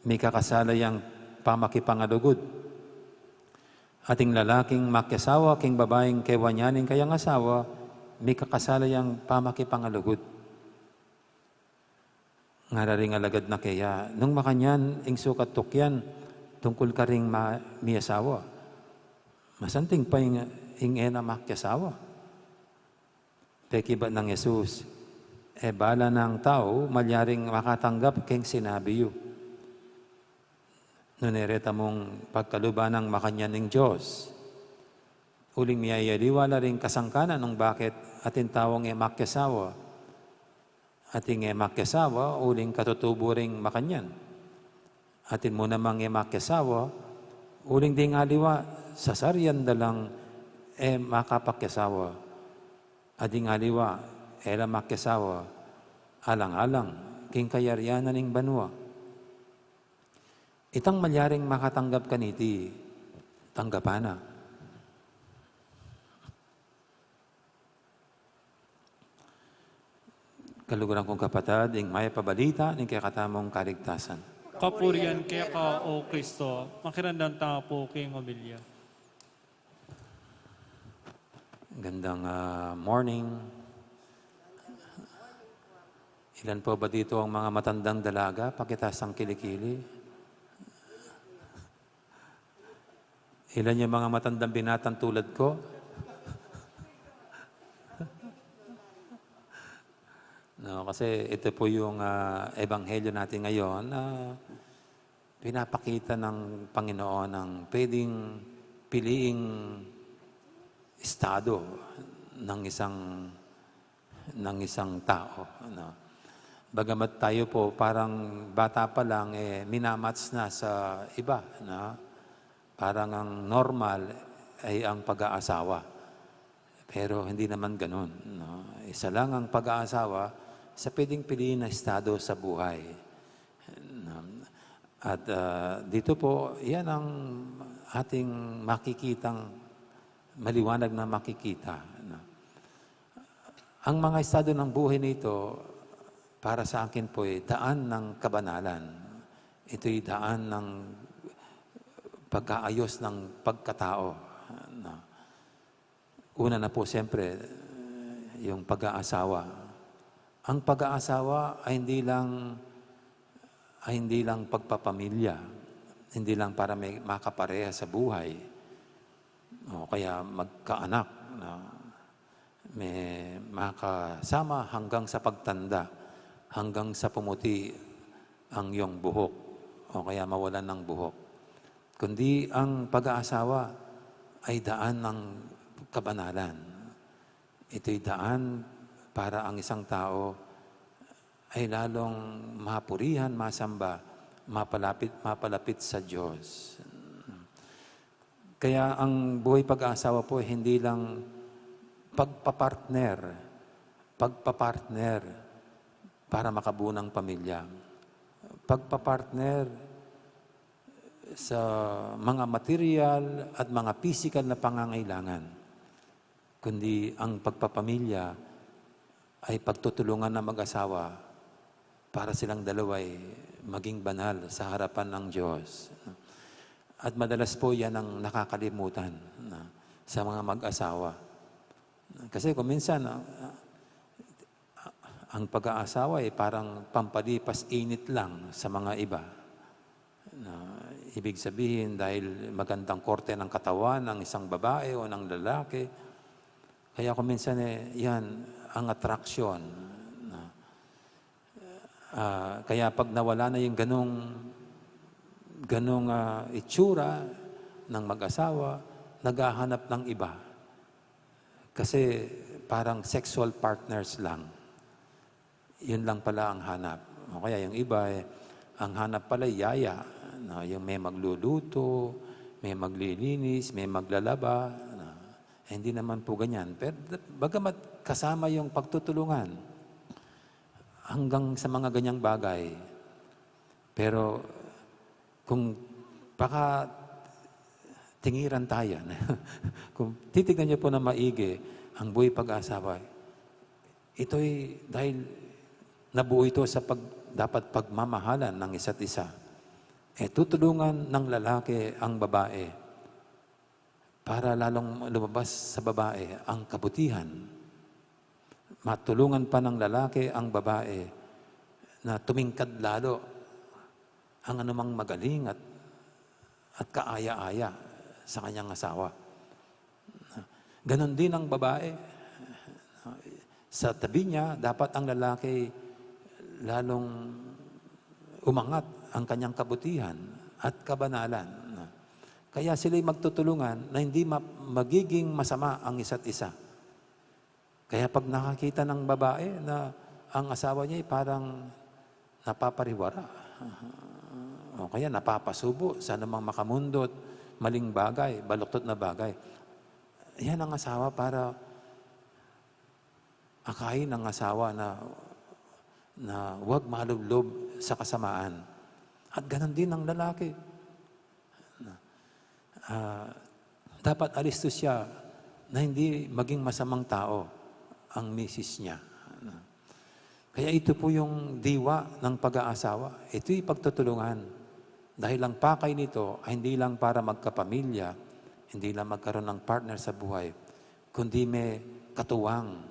mikakasala yang pamakipangalugud. At ing lalaking makiasawa king babaing kewan ya ning kayang asawa, mikakasala yang pamakipangalugud. Ngara ring alagad na keya, "Nung makanyan ing sukat tukyan tungkul karing ma-, miasawa, masanting pa ing, ing e na makiasawa." Pekibat nang Jesus, "E bala nang tau malyaring makatanggap keng sinabi yu. Nune reta mung pagkaluban nang makanyan ning Dios? Uling miyayaliwa la ring kasangkanan nung bakit atin taung e makiasawa. Atin e makiasawa, uling katutubu ring makanyan. Atin mu namang e makiasawa, uling ding aliwa, sasaryan da lang e makapakiasawa. At ding aliwa, e la makiasawa, alang-alang king kayarian na ning banua." Itang malyaring makatanggap kaniti, tanggapan na. Kaluguran kung kapatad, ing mayap a balita ning kekatamung kaligtasan. Kapurian keka, O Kristo. Makiramdam tamu pu king omilya. Gandang, ah, morning. Ilan po ba dito ang mga matandang dalaga? Pakitaas ang kilikili. Ilan yung mga matandang binatang tulad ko? No, kasi ito po yung, ah, ebanghelyo natin ngayon na pinapakita ng Panginoon ang pwedeng piliing estado ng isang, ng isang tao, no? Bagamat tayo po, parang bata pa lang, eh, minamats na sa iba, no? Parang ang normal ay ang pag-aasawa. Pero hindi naman ganun, no? Isa lang ang pag-aasawa sa pwedeng piliin na estado sa buhay. No? At, ah, dito po, yan ang ating makikitang maliwanag na makikita, no? Ang mga estado ng buhay nito, para sa akin po, ay daan ng kabanalan. Ito'y daan ng pagkaayos ng pagkatao, no? Una na po, siyempre, yung pag-aasawa. Ang pag-aasawa ay hindi lang, ay hindi lang pagpapamilya, hindi lang para may makapareha sa buhay, o kaya magkaanak, no? May makasama hanggang sa pagtanda, hanggang sa pumuti ang iyong buhok, o kaya mawalan ng buhok. Kundi ang pag-aasawa ay daan ng kabanalan. Ito'y daan para ang isang tao ay lalong mapurihan, masamba, mapalapit, mapalapit sa Diyos. Kaya ang buhay pag-aasawa po, hindi lang pagpapartner, pagpapartner para makabuo ng pamilya. Pagpapartner sa mga material at mga pisikal na pangangailangan, kundi ang pagpapamilya ay pagtutulungan ng mag-asawa para silang dalawa'y maging banal sa harapan ng Diyos. At madalas po yan ang nakakalimutan, no, sa mga mag-asawa. Kasi kung minsan, ah, ang pag-aasawa ay parang pampalipas init lang sa mga iba. Na, ibig sabihin, dahil magandang korte ng katawan ng isang babae o ng lalaki, kaya kung minsan, eh, yan ang atraksyon. Na, ah, kaya pag nawala na yung ganong, ganong, ah, itsura ng mag-asawa, naghahanap ng iba. Kasi parang sexual partners lang. Yun lang pala ang hanap. O kaya yung iba, eh, ang hanap pala, yaya. No? Yung may magluluto, may maglilinis, may maglalaba. No? Eh, hindi naman po ganyan. Pero bagamat kasama yung pagtutulungan hanggang sa mga ganyang bagay. Pero kung paka Tingiran tayo. Kung titignan niyo po na maigi ang buhay pag-asawa, ito'y dahil nabuo ito sa pag-, dapat pagmamahalan ng isa't isa. Eh, tutulungan ng lalaki ang babae para lalong lumabas sa babae ang kabutihan. Matulungan pa ng lalaki ang babae na tumingkad lalo ang anumang magaling at, at kaaya-aya sa kanyang asawa. Ganon din ang babae. Sa tabi niya, dapat ang lalaki lalong umangat ang kanyang kabutihan at kabanalan. Kaya sila'y magtutulungan na hindi ma-, magiging masama ang isa't isa. Kaya pag nakakita ng babae na ang asawa niya ay parang napapariwara, o kaya napapasubo sa anumang makamundot, maling bagay, baluktot na bagay, yan ang asawa para akayin ang asawa na, na huwag malublob sa kasamaan. At ganon din ang lalaki. Ah, dapat alisto siya na hindi maging masamang tao ang misis niya. Kaya ito po yung diwa ng pag-aasawa. Ito'y pagtutulungan. Dahil ang pakay nito ay hindi lang para magkapamilya, hindi lang magkaroon ng partner sa buhay, kundi may katuwang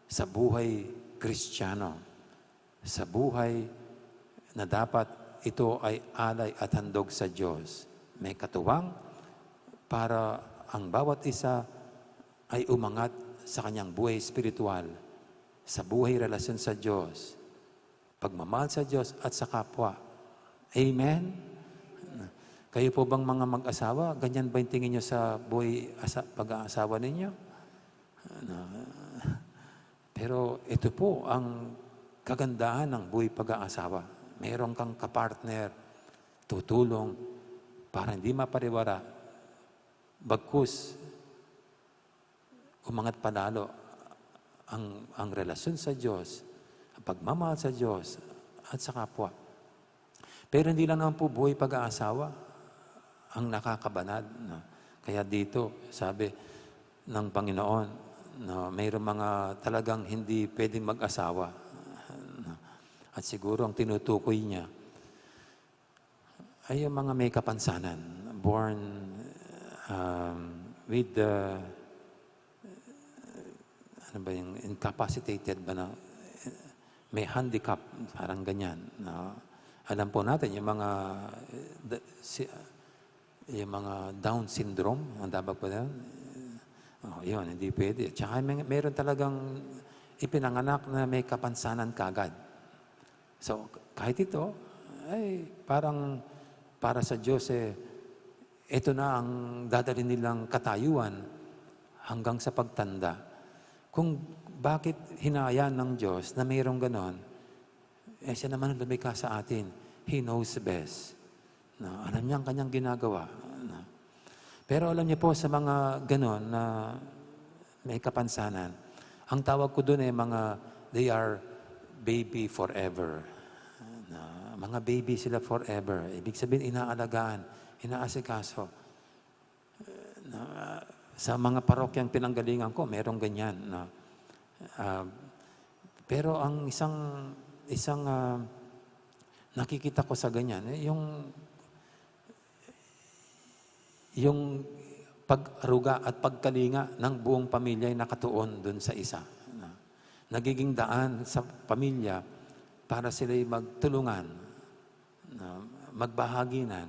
sa buhay Kristiyano, sa buhay na dapat ito ay alay at handog sa Diyos. May katuwang para ang bawat isa ay umangat sa kanyang buhay espiritual, sa buhay relasyon sa Diyos, pagmamahal sa Diyos at sa kapwa. Amen? Kayo po bang mga mag-asawa, ganyan ba yung tingin nyo sa buhay asa-, pag-aasawa ninyo? Ano? Pero ito po ang kagandahan ng buhay pag-aasawa. Meron kang kapartner, tutulong para hindi mapariwara, bagkus umangat pa lalo ang, ang relasyon sa Diyos, ang pagmamahal sa Diyos, at sa kapwa. Pero hindi lang naman po buhay pag-aasawa ang nakakabanad, no? Kaya dito, sabi ng Panginoon, no, mayroong mga talagang hindi pwedeng mag-asawa, no? At siguro ang tinutukoy niya ay yung mga may kapansanan, born, um, with the, ano ba yung incapacitated ba na, may handicap, parang ganyan, no? Alam po natin, yung mga, the, si, yung mga Down syndrome, ang tawag po doon, oh, yun, hindi pwede. Tsaka may, meron talagang ipinanganak na may kapansanan kagad. So, kahit ito, ay parang para sa Diyos, eh, ito na ang dadalhin nilang katayuan hanggang sa pagtanda. Kung bakit hinayaan ng Diyos na mayroong ganon, eh, siya naman ang lumikha sa atin. He knows best. No, alam niya ang kanyang ginagawa. No? Pero alam niyo po, sa mga ganon na may kapansanan, ang tawag ko dun ay mga, they are baby forever. No? Mga baby sila forever. Ibig sabihin, inaalagaan, inaasikaso. Na, sa mga parokyang pinanggalingan ko, merong ganyan, no? Ah, pero ang isang, isang, ah, nakikita ko sa ganyan, eh, yung, yung pag-aruga at pagkalinga ng buong pamilya ay nakatuon dun sa isa, no? Nagiging daan sa pamilya para sila'y magtulungan, no? Magbahaginan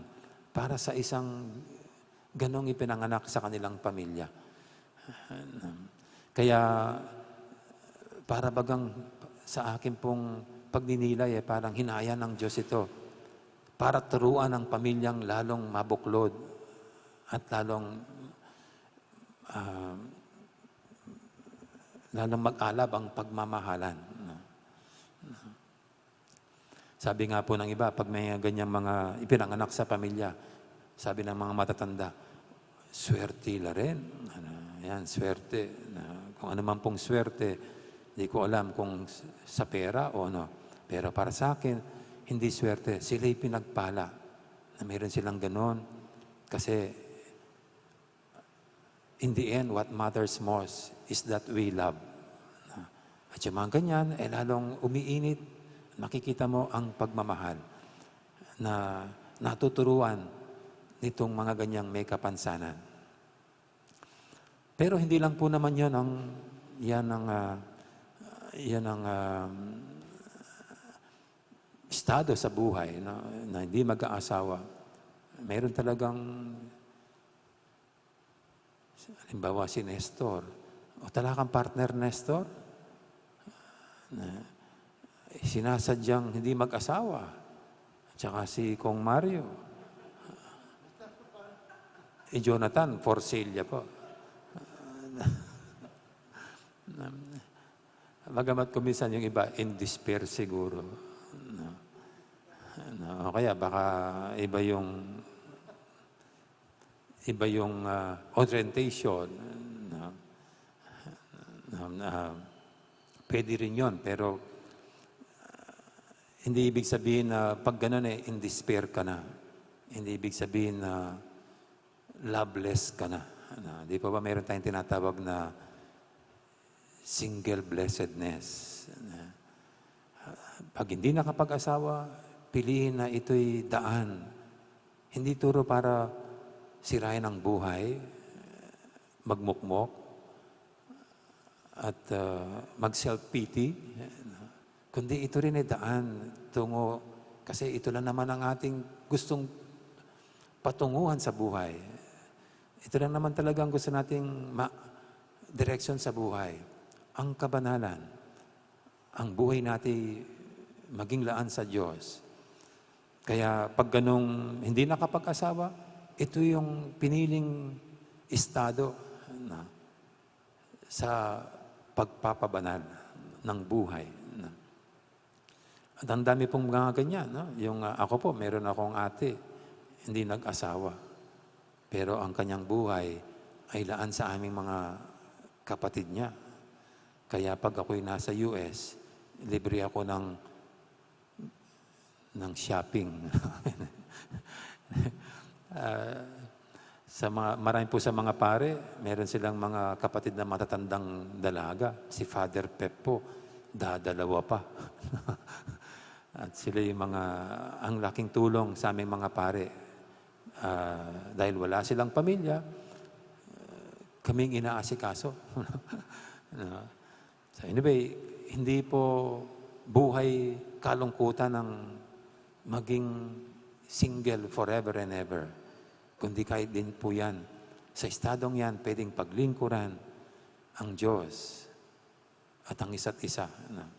para sa isang ganong ipinanganak sa kanilang pamilya. Kaya, para bagang sa akin pong pagninilay, eh, parang hinaya ng Diyos ito para turuan ang pamilyang lalong mabuklod at lalong, ah, lalong mag-alab ang pagmamahalan, no? Sabi nga po ng iba, pag may ganyang mga ipinanganak sa pamilya, sabi ng mga matatanda, "Swerte la rin." Ano, yan, swerte. Na, kung ano man pong swerte, di ko alam kung s-, sa pera o ano. Pero para sa akin, hindi swerte. Sila'y pinagpala na meron silang ganon. Kasi In the end, what matters most is that we love. At yung mga ganyan, eh, lalong umiinit, nakikita mo ang pagmamahal na natuturuan nitong mga ganyang may kapansanan. Pero hindi lang po naman yan ang, yan ang, ah, yan ang, ah, estado sa buhay na, na hindi mag-aasawa. Meron talagang, halimbawa, si Nestor. O, talagang partner, Nestor? Na, sinasadyang hindi mag-asawa. Tsaka si Kong Mario. Si Jonathan, for sale ya po. Bagamat kuminsan yung iba, in despair siguro. No? No? O kaya baka iba yung, iba yung, ah, orientation. No? No, ah, pwede rin yun, pero, ah, hindi ibig sabihin na pag ganun, eh, in despair ka na. Hindi ibig sabihin na loveless ka na. Ano, di po ba meron tayong tinatawag na single blessedness? Ano, pag hindi nakapag-asawa, piliin na ito'y daan. Hindi turo para sirain ang buhay, magmukmok, at, ah, mag-self-pity, kundi ito rin ay daan tungo, kasi ito lang naman ang ating gustong patunguhan sa buhay. Ito lang naman talagang gusto nating ma-, direksyon sa buhay. Ang kabanalan, ang buhay natin maging laan sa Diyos. Kaya pag ganung hindi nakapag-asawa, ito yung piniling estado na sa pagpapabanal ng buhay. At ang dami pong mga ganyan, no? Yung, ah, ako po, meron akong ate, hindi nag-asawa. Pero ang kanyang buhay ay laan sa aming mga kapatid niya. Kaya pag ako'y nasa U S, libre ako ng, ng shopping. Ah, sa mga, marami po sa mga pare, meron silang mga kapatid na matatandang dalaga. Si Father Pep po, dadalawa pa. At sila yung mga, ang laking tulong sa aming mga pare. Ah, dahil wala silang pamilya, ah, kaming inaasikaso. No? So anyway, hindi po buhay kalungkutan ang maging single forever and ever. Kundi kahit din po yan, sa estadong yan, pwedeng paglingkuran ang Diyos at ang isa't isa. No?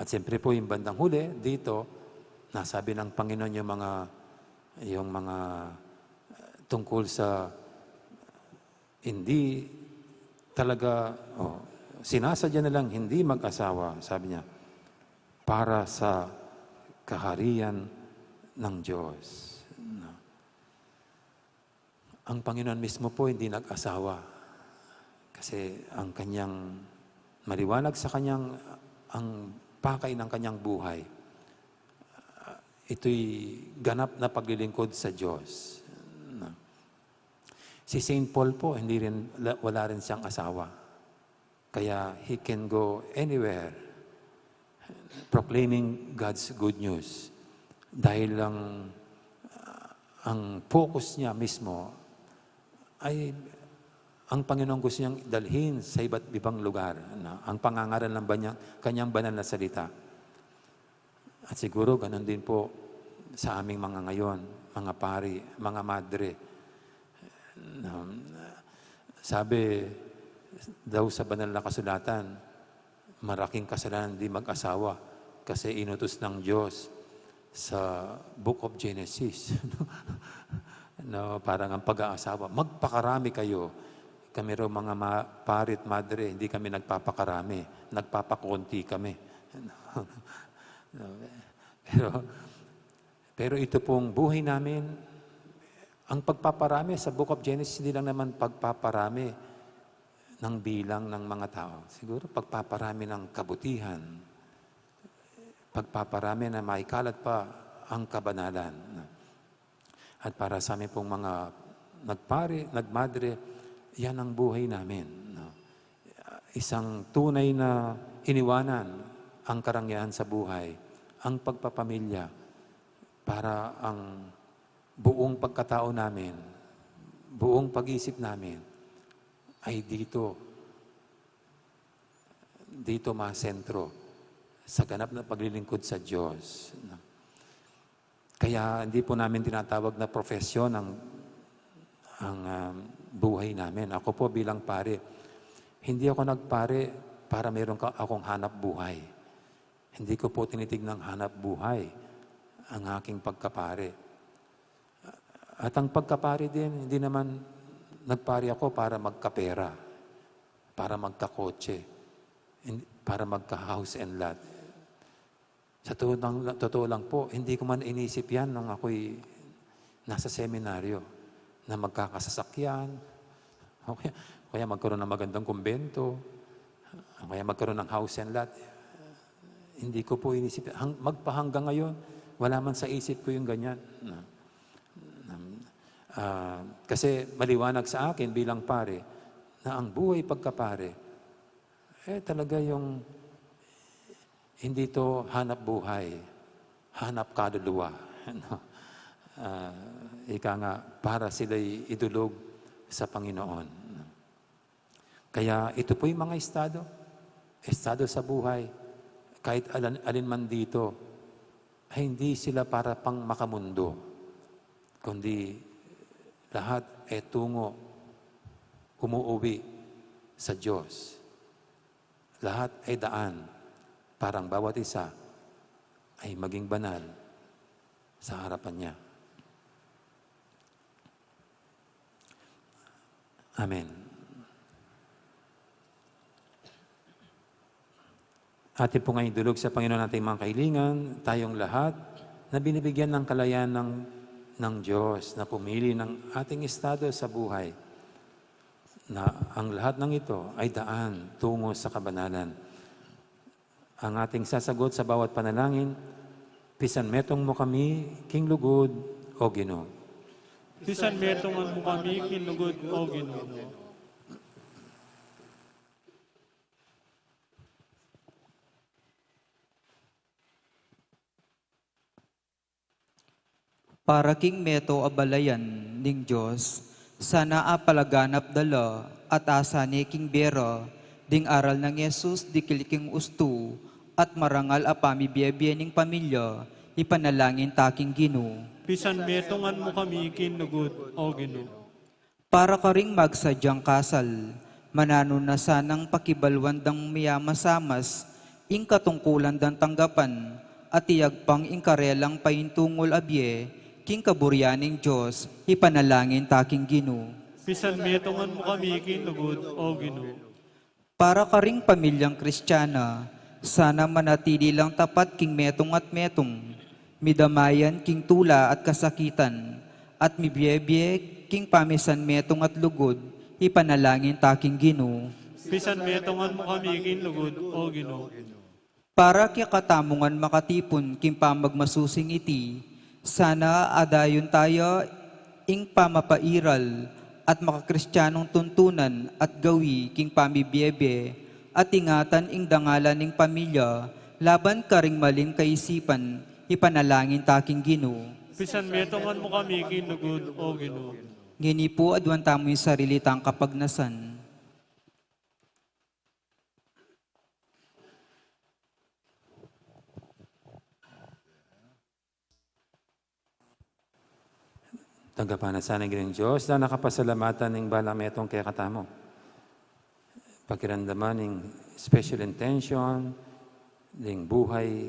At siyempre po, yung bandang huli, dito, nasabi ng Panginoon yung mga, yung mga, uh, tungkol sa hindi talaga, oh, sinasadya nilang hindi mag-asawa, sabi niya, para sa kaharian ng Diyos. No? Ang Panginoon mismo po hindi nag-asawa. Kasi ang kanyang, maliwanag sa kanyang, ang pakay ng kanyang buhay, ito'y ganap na paglilingkod sa Diyos. Si Saint Paul po, hindi rin, la-, wala rin siyang asawa. Kaya he can go anywhere proclaiming God's good news. Dahil lang, ah, ang focus niya mismo ay ang Panginoon gusto niyang dalhin sa iba't ibang lugar, no? Ang pangangaral ng banya-, kanyang banal na salita. At siguro ganun din po sa aming mga ngayon, mga pari, mga madre. Um, sabi daw sa banal na kasulatan, malaking kasalanan di mag-asawa kasi inutos ng Diyos sa Book of Genesis. No, parang ang pag-aasawa, "Magpakarami kayo." Kami raw mga ma-, pari at madre, hindi kami nagpapakarami, nagpapakonti kami. No, pero, pero ito pong buhay namin, ang pagpaparami sa Book of Genesis, hindi lang naman pagpaparami ng bilang ng mga tao. Siguro pagpaparami ng kabutihan, pagpaparami na maikalat pa ang kabanalan. At para sa amin pong mga nagpari, nagmadre, Yan ang buhay namin, no? Isang tunay na iniwanan ang karangyaan sa buhay, ang pagpapamilya, para ang buong pagkatao namin, buong pag-isip namin ay dito, dito masentro sa ganap na paglilingkod sa Diyos, no? Kaya hindi po namin tinatawag na profesyon ang, ang, ah, buhay namin. Ako po bilang pare, hindi ako nagpare para meron ka, akong hanap buhay. Hindi ko po tinitignang hanap buhay ang aking pagkapare. At ang pagkapare din, hindi naman nagpare ako para magkapera, para magkakotse, hin-, para magka-house and lot. Sa totoo lang, totoo lang po, hindi ko man inisip yan nung ako'y nasa seminaryo, na magkakasasakyan, o kaya, o kaya magkaroon ng magandang kumbento, o kaya magkaroon ng house and lot. Hindi ko po inisip. Hang-, magpahanggang ngayon, wala man sa isip ko yung ganyan. Na, na, ah, kasi maliwanag sa akin bilang pare na ang buhay pagkapare, eh, talaga yung hindi to hanap buhay, hanap kaluluwa. Ano? Ah, ika nga, para sila'y idulog sa Panginoon. Kaya ito po'y mga estado, estado sa buhay, kahit alan-, alin man dito, ay hindi sila para pang makamundo, kundi lahat ay tungo, umuuwi sa Diyos. Lahat ay daan para ang bawat isa ay maging banal sa harapan niya. Amen. Atin po ngayong idulog sa Panginoon ating mga kahilingan, tayong lahat na binibigyan ng kalayaan ng, ng Diyos na pumili ng ating estado sa buhay, na ang lahat ng ito ay daan tungo sa kabanalan. Ang ating sasagot sa bawat panalangin, "Pisanmetung mu kami king lugud, O Ginu." Pisanmetungan mu kami king lugud, O Ginu. Para king meto a balayan ning Dios, sana apalaganap da la at asa ne king bie ra ding aral nang Jesus dikil king ustu at marangal a pamibiebie ning pamilya, ipanalangin ta king Ginu. Pisanmetungan mu kami king lugud, O Ginu. Para karing magsadyang kasal, mananu na sanang pakibaluan dang miyamasamas ing katungkulan dang tanggapan, at iyagpang ing karelang paintungul a bie king kaburian ning Dios, ipanalangin ta king Ginu. Pisanmetungan mu kami king lugud, O Ginu. Para karing pamilyang Kristiana, sana manatili lang tapat king metung at metung, midamayan king tula at kasakitan, at mibiebie king pamisanmetung at lugud, ipanalangin ta king Ginu. Pisanmetungan mu kami king lugud, O Ginu. Para kekatamu ngan makatipun king pamagmasusing iti, sana adayun taya ing pamapairal at makakristianung tuntunan at gawi king pamibiebie, at ingatan ing dangalan ning pamilya laban karing maling kaisipan, ipanalangin ta king Ginu. Pisanmetungan mu kami king lugud, O Ginu. Ngeni pu, aduan tamu ing sarili tang kapagnasan. Tanggapan na sana ning Ginung Dios, dana kapasalamatan ning balang metung kekatamu. Pakiramdaman ing special intention ning buhay,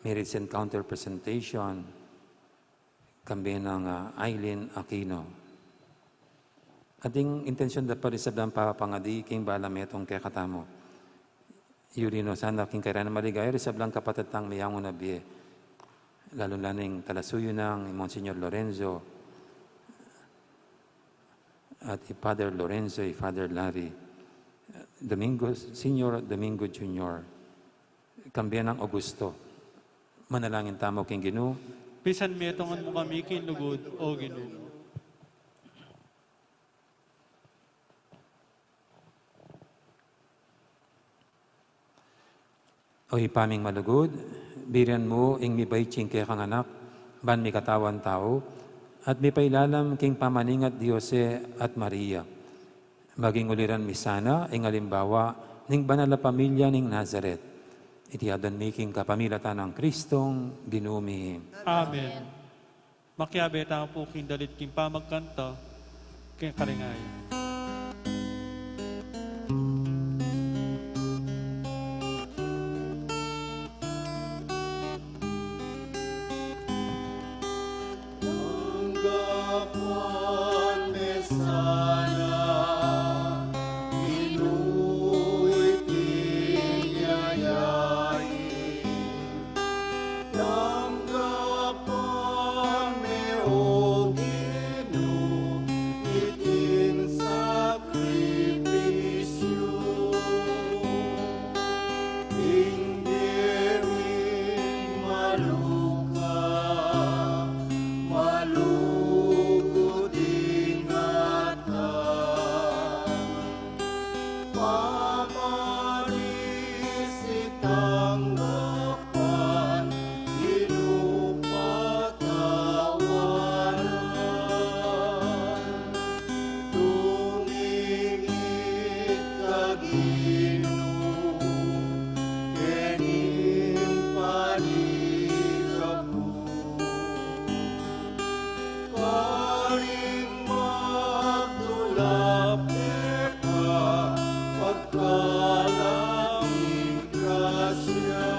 Marriage Encounter Presentation, kambe nang, ah, Eileen Aquino. Ating intensyon da pa rin sablang papangadi king balang metung kekatamu. Yuri no sana king kairan a maligaya ring sablang kapatad tang meyangu na bie, lalu na ning talasuyu nang Monsignor Lorenzo at i Father Lorenzo, i Father Larry Domingo Senior, Domingo Junior, kambe nang Augusto. Manalangin tamu king Ginu. Pisanmetungan mu kami king lugud, O Ginu. O Ibpa ming malugud, birian mu ing mibait king kekang anak, ban mikatawan tau, at mipailalam king pamaningat di Jose at Maria. Maging uliran mi sana ing alimbawa ning banal a pamilya ning Nazaret. Iti adwan mi king kapamilatan nang Kristong Ginu mi. Amen. Makiabe tamu pu king dalit king pamagkanta, king karingayan. Tanggapan me sana iting yayain. Tanggapan me, O Ginu, iting sakripisyu. Ing biye ring maluka, malugud ing atang. Pamanisit tanggapan, Ginu patawaran. Tumingit ka, Ginu, kening panigapu. Karing magdulap keka, pagkalang ing grasya.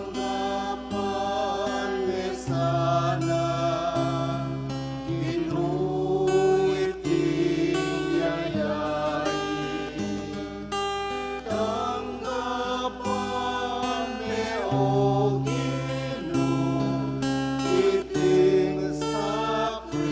Tanggapan me sana, Ginu, iting yayain. Tanggapan me, O Ginu, iting sakripisyu.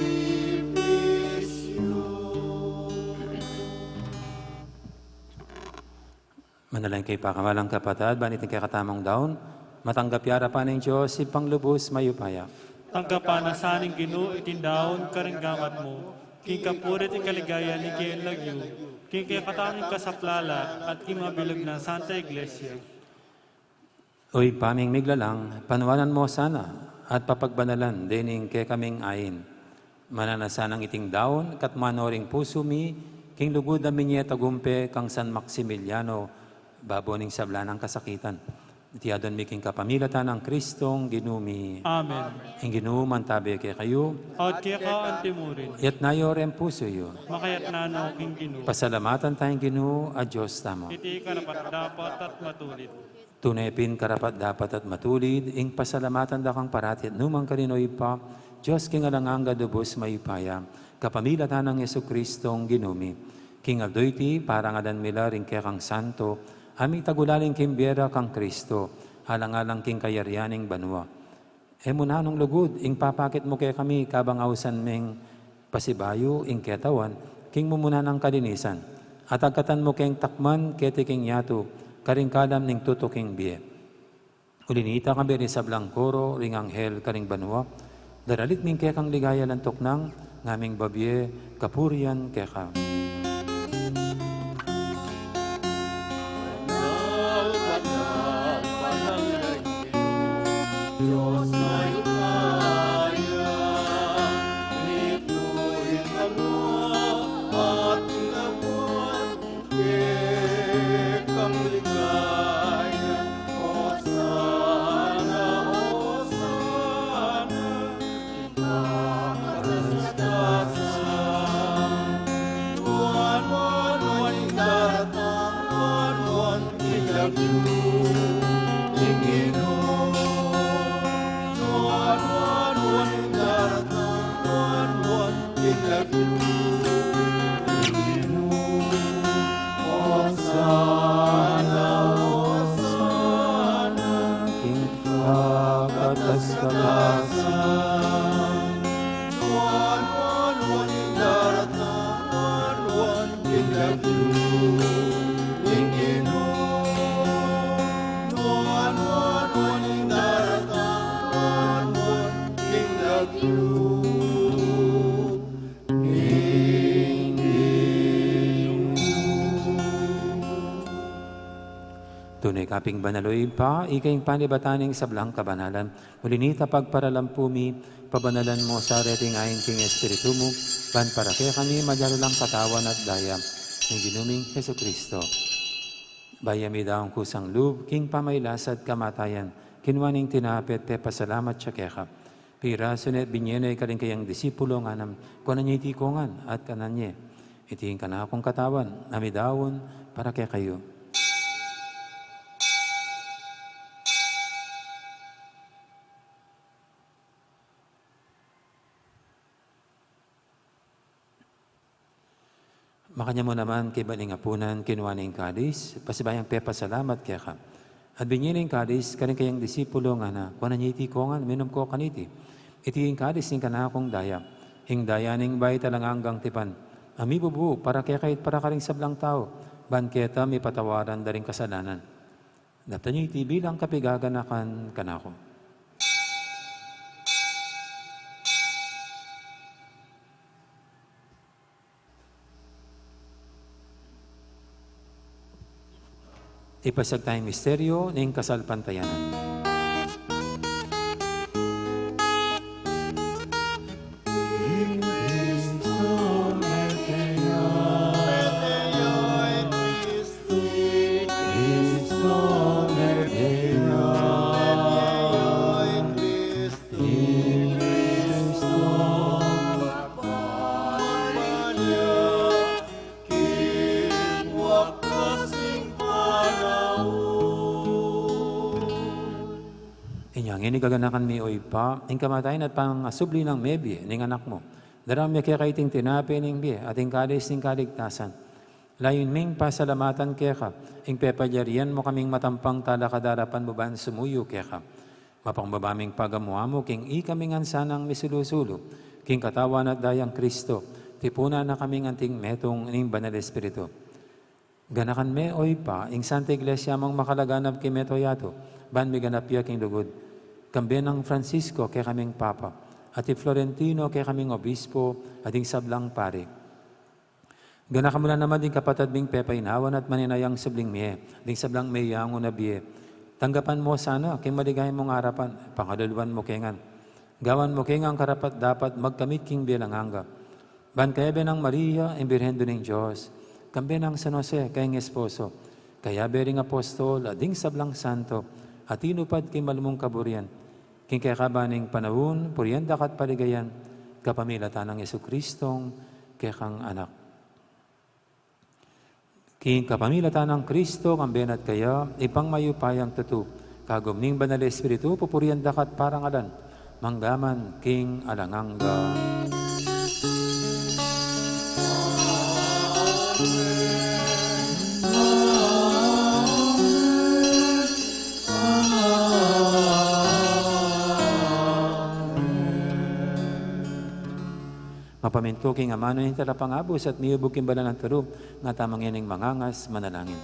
Manalangin kayu, pakamalan kung kapatad, ban iting kekatamung daun, matanggap ya arapan ning Dios, Ibpang lubus mayupaya. Tanggapan na sa ning Ginu iting daun karing gamat mu, king kapurian at kaligayan ning kayang lagyu, king kekatamung kasaplalan at king mabilug nang Santa Iglesia. O Ibpa ming miglalang, panuanan mu sana at papagbanalan dening kekaming ain. Mananu na sanang iting daun, katmuan no ring pusu mi, king lugud a minie tagumpe kang San Maximiliano, babo ning sabla nang kasakitan. Iti adwan mi king kapamilatan nang Kristong Ginu mi. Amen. Ing Ginu mantabe kekayu. At keka antimurin. Itas yu reng pusu yu. Makatas no king Ginu. Pasalamatan taya ing Ginu a Dios tamu. Iti karapat-dapat at matulid. Tune pin karapat-dapat at matulid, ing pasalamatan da kang parati at nukarin man, O Ibpa, Dios king alang angga, lubus mayupaya, kapamilatan nang Jesucristong Ginu mi. King aldo iti, parangalan mi la ring kekang santo, a mitagulaling king bie ra kang Cristo, alang-alang king kayarian ning banua. E mu na nung lugud ing papakit mu kekami kabang ausan meng pasibayu ing ketawan, king mumuna nang kalinisan. At agkatan mu keng takman keti king yatu, karing kalam ning tutuking bie. Uli nita, kayabe ring sablang koro ring anghel karing banua, daralit mi ing kekang ligaya, lantuk nang ngaming babie kapurian keka. Osana, Osana, king kakatas-katasan. Pin banal, o Ibpa, ika ing panibatan ning sablang kabanalan. Uli na nita, pagparalampu mi, pabanalan mu sa reting ain king Espiritu mu, ban para kekami maging lang katawan at daya ning Ginu ming Jesucristo. Bayu ya midaun kusang lub king pamagkasakit at kamatayan, kinua ne ing tinape at pepasalamat ya keka. Pirasu ne at binye ne karing kayang disipulo, ngana, kuanan ye iti kongan at kanan ye. Iti ing kanakung katawan a midaun para kekayu. Makanyan mu naman kaybat ning apunan, kinua ne ing kalis, pasibayu yang pepasalamat keka. At binye ne ing kalis karing kayang disipulo, ngana, kuanan ye iti kongan, minum ko kaniti. Iti ing kalis ning kanakung daya, ing daya ning bayu at alang anggang tipan, a mibubu para kekayu at para karing sablang tau, ban keta mipatawaran da ring kasalanan. Daptan ye iti bilang kapaganakan kanaku. Ipasiag taya ing misteryu ning kasalpantayanan. Inya ngeni gaganakan mi, o Ibpa, ing kamatayan at pangasubli nang mebie ning Anak mu. Daraun mi keka iting tinape ning bie at ing kalis ning kaligtasan. Layun ming pasalamatan keka ing pepalyarian mu kaming matampang talakad king arapan mu ban sumuyu keka. Mapakumbaba ming pagamu-amu king ikami ngan sanang misulu-sulu king katawan at dayang Kristo, tipunan na kaming anting metung ning Banal Espiritu. Ganakan me, o Ibpa, ing Santa Iglesia mung makalaganap king mabilug a yatu, ban miganap ya king lugud. Kambe nang Francisco, kekaming Papa, at i Florentino, kekaming Obispo, at ding sablang pari. Ganakan mu la naman ding kapatad ming pepainawan at maninayang subling mie, ding sablang meyangu na bie. Tanggapan mu sana king maligaya mung arapan, pangaluluan mu ke ngan. Gawan mu ke ngan karapat-dapat magkamit king bie alang angga. Ban kayabe nang Maria, ing Birhen Indu ning Dios, kambe nang San Jose, kayang esposo, kayabe ring apostol, at ding sablang santo, a tinupad king malmung kaburian, king kekaban ning panaun, purian da ka at paligayan, kapamilatan nang Jesucristong kekang Anak. King kapamilatan nang Kristo, kambe na at kaya, Ibpang mayupayang tutu, kagum ning Banal Espiritu, pupurian da ka at parangalan, mangga man king alang angga. Mapamintu king amanu ning Talapangabus at miyubug king banal a turu, nga tamu ngening mangangas manalangin.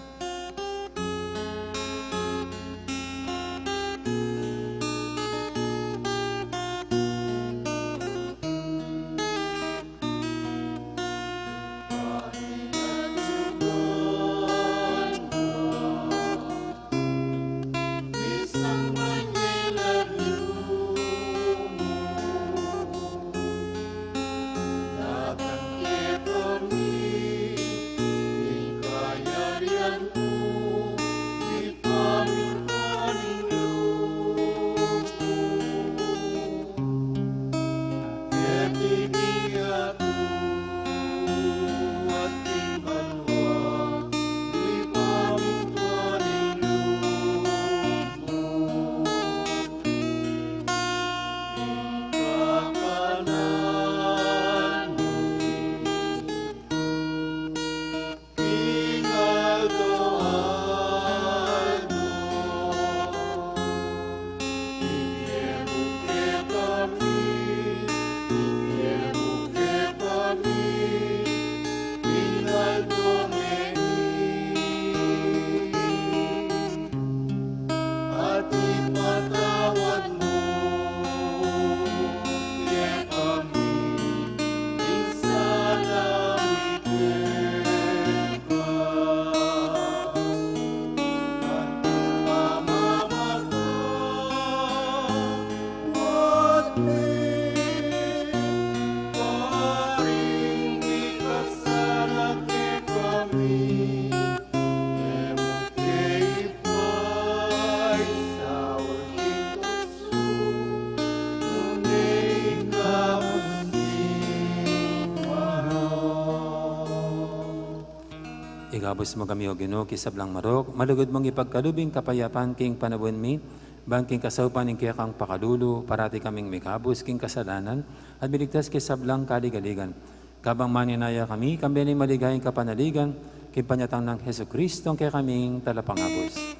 Ikabus mu kami, O Ginu, king sablang marok, malugud mung ipagkalub ing kapayapan king panaun mi, ban king kasaupan ning kekang pakalulu, parati kaming mikabus king kasalanan, at miligtas king sablang kaligaligan. Kabang maninaya kami, kambe ning maligayang kapanaligan, king panyatang nang Jesucristo, a kekaming Talapangabus.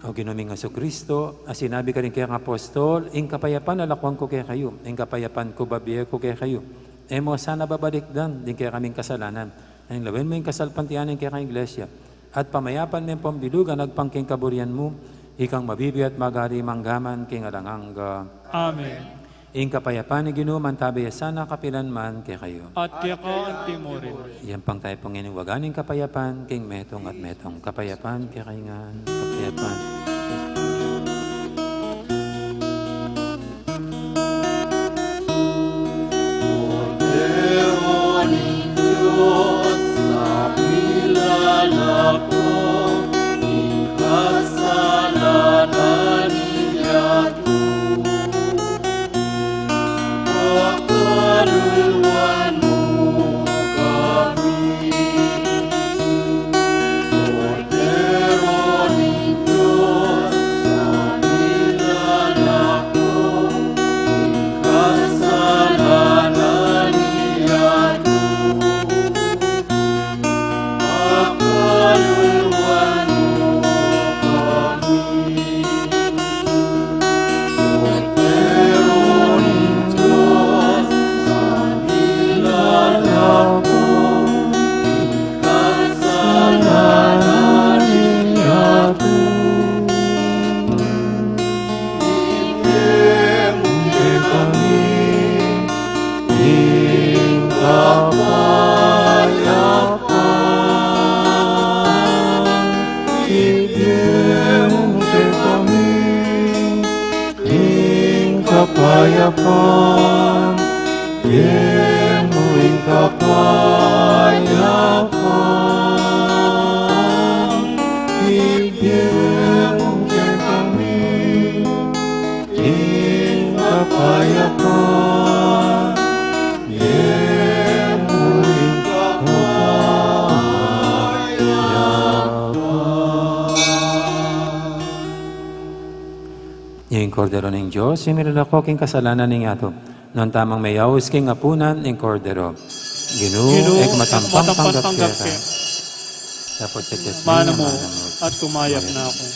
O Ginu ming Jesucristo, a sinabi karing kekang apostol, ing kapayapan lakuan ku kekayu, ing kapayapan ku bibie ku kekayu. E mu sana babalikdan ding kekaming kasalanan, nune lawen mu ing kasalpantayanan ning kekang Iglesia, at pamayapan me pung bilug agpang king kaburian mu, ikang mabibie at magari mangga man king alang angga. Amen. Ing kapayapan ning Ginu mantabe ya sana kapilan man kekayu. At keka anti mu rin. Iyampang tayu pung iwaga ning kapayapan king metung at metung. Kapayapan kekayu ngan. Kapayapan. Kordero ning Dios, a milalako king kasalanan ning yatu. Pakaluluan mu kami. Kordero ning Dios, a milalako king kasalanan ning yatu. Pakaluluan mu kami. Kordero ning Dios, a milalako king kasalanan ning yatu. Ibie mu kekami ing kapayapan. Ibie mu kekami ing kapayapan. Ibie mu ing kapayapan. Ibie mu kekami ing kapayapan. Ibie mu ing kapayapan. Ing Kordero ning Dios, a milalako king kasalanan ning yatu. Nuan tamung meyaus king apunan ning Kordero. Ginu, Ginu, e ku matampan tanggap ke. Dapot sa tiyan mu, mana mu, at kumayap na ku.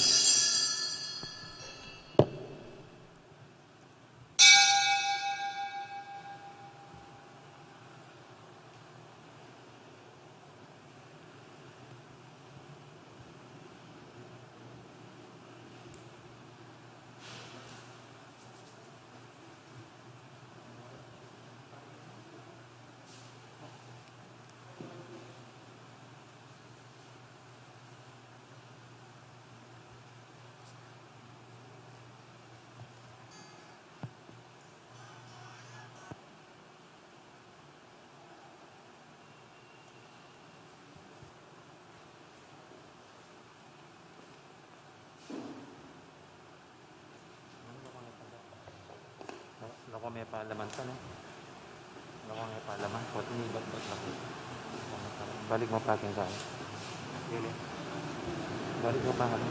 Loko me palaman pa, no? Loko me palaman. Kot ni bat, bat, bat. Balik mu pa king kaya. Balik mu pa, ano?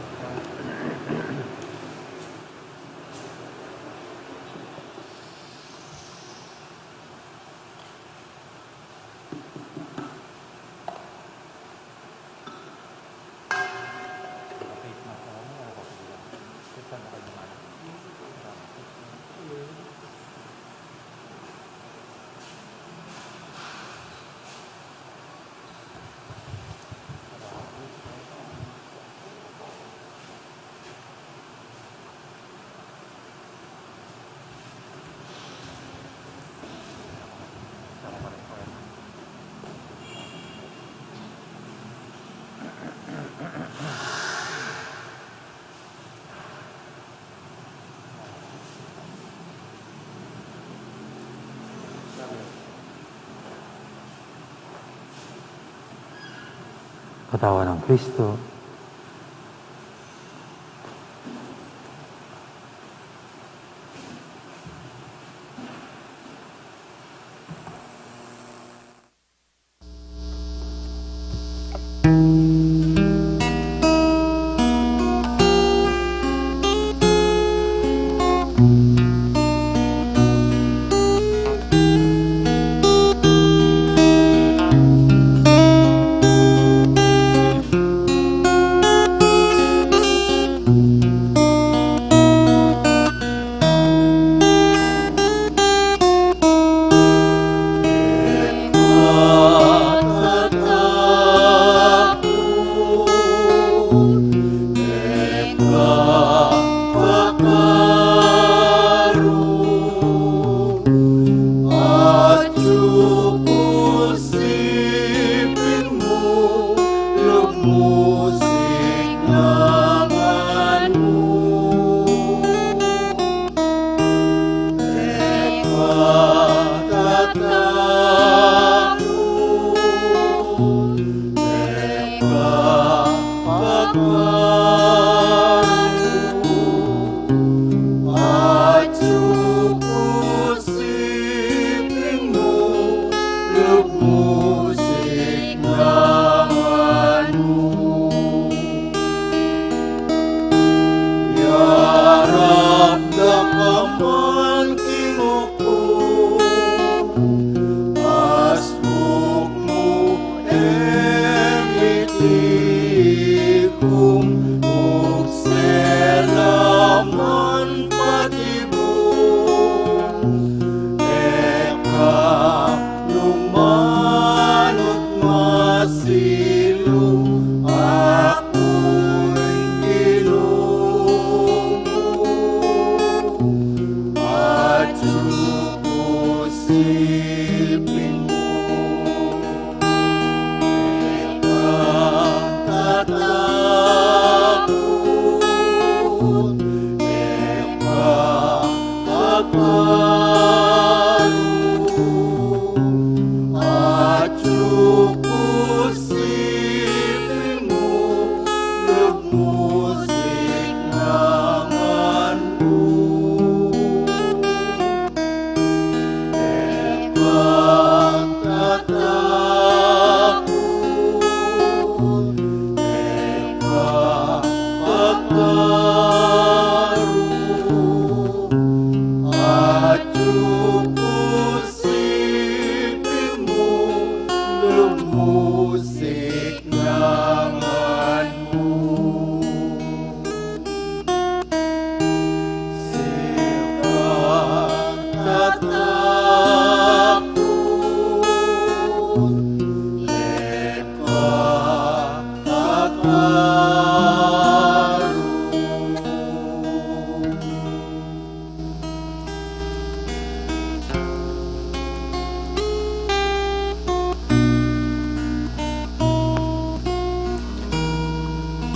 Katawan nang Kristo.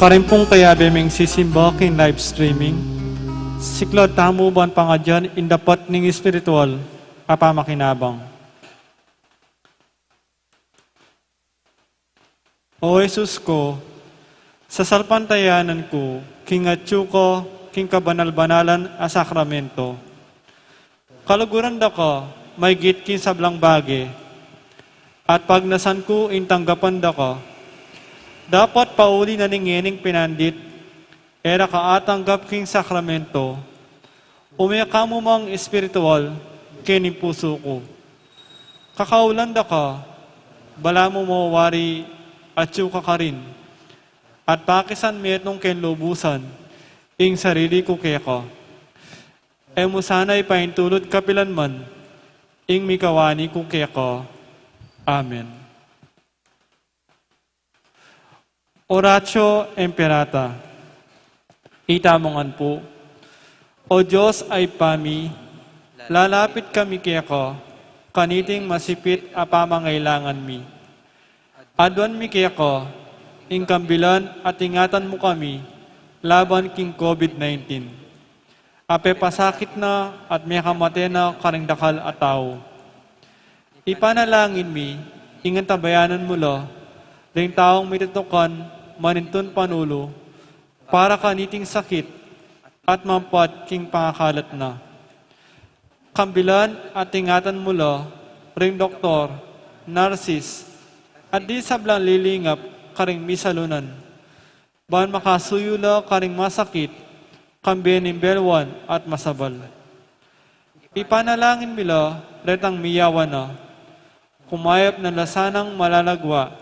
Karin pung kayabe ming sisimba king live streaming, siklaud tamu ban pangadyan ing dapat ning espiritual a pamakinabang. O Jesus ko, sasalpantayanan ku king atyu ka king kabanal-banalan a sakramento. Kaluguran da ka maygit king sablang bage, at pagnasan ku ing tanggapan da ka. Dapat pauli na ning ngening pinandit, e ra ka atanggap king sakramento, ume ka mu mang espiritual keni pusu ku. Kakaulan da ka, balamu mo wari atyu ka karin, at pakisan metung king lubusan ing sarili ku keka. E mu sana ipaintulud kapilan man ing mikawani ku keka. Amen. Oratio Imperata. Itamu ngan pu. O Dios a Ibpa mi, lalapit kami keka kaniting masipit a pamangailangan mi. Aduan mi keka ing kambilan at ingatan mu kami laban king COVID nineteen. Apepasakit na at mekamate na karing dakal a tau. Ipanalangin mi, ing antabayanan mu la, ring taung mitutukan, manintun panulu, para kaniting sakit, at mampat king pangakalat na. Kambilan at ingatan mu la, ring doktor, narsis, at ding sablang lilingap, karing misalunan. Ban makasuyu la karing masakit, kambe ning belwan at masabal. Ipanalangin mi la, retang miyawa na, kumayap na la sanang malalagwa,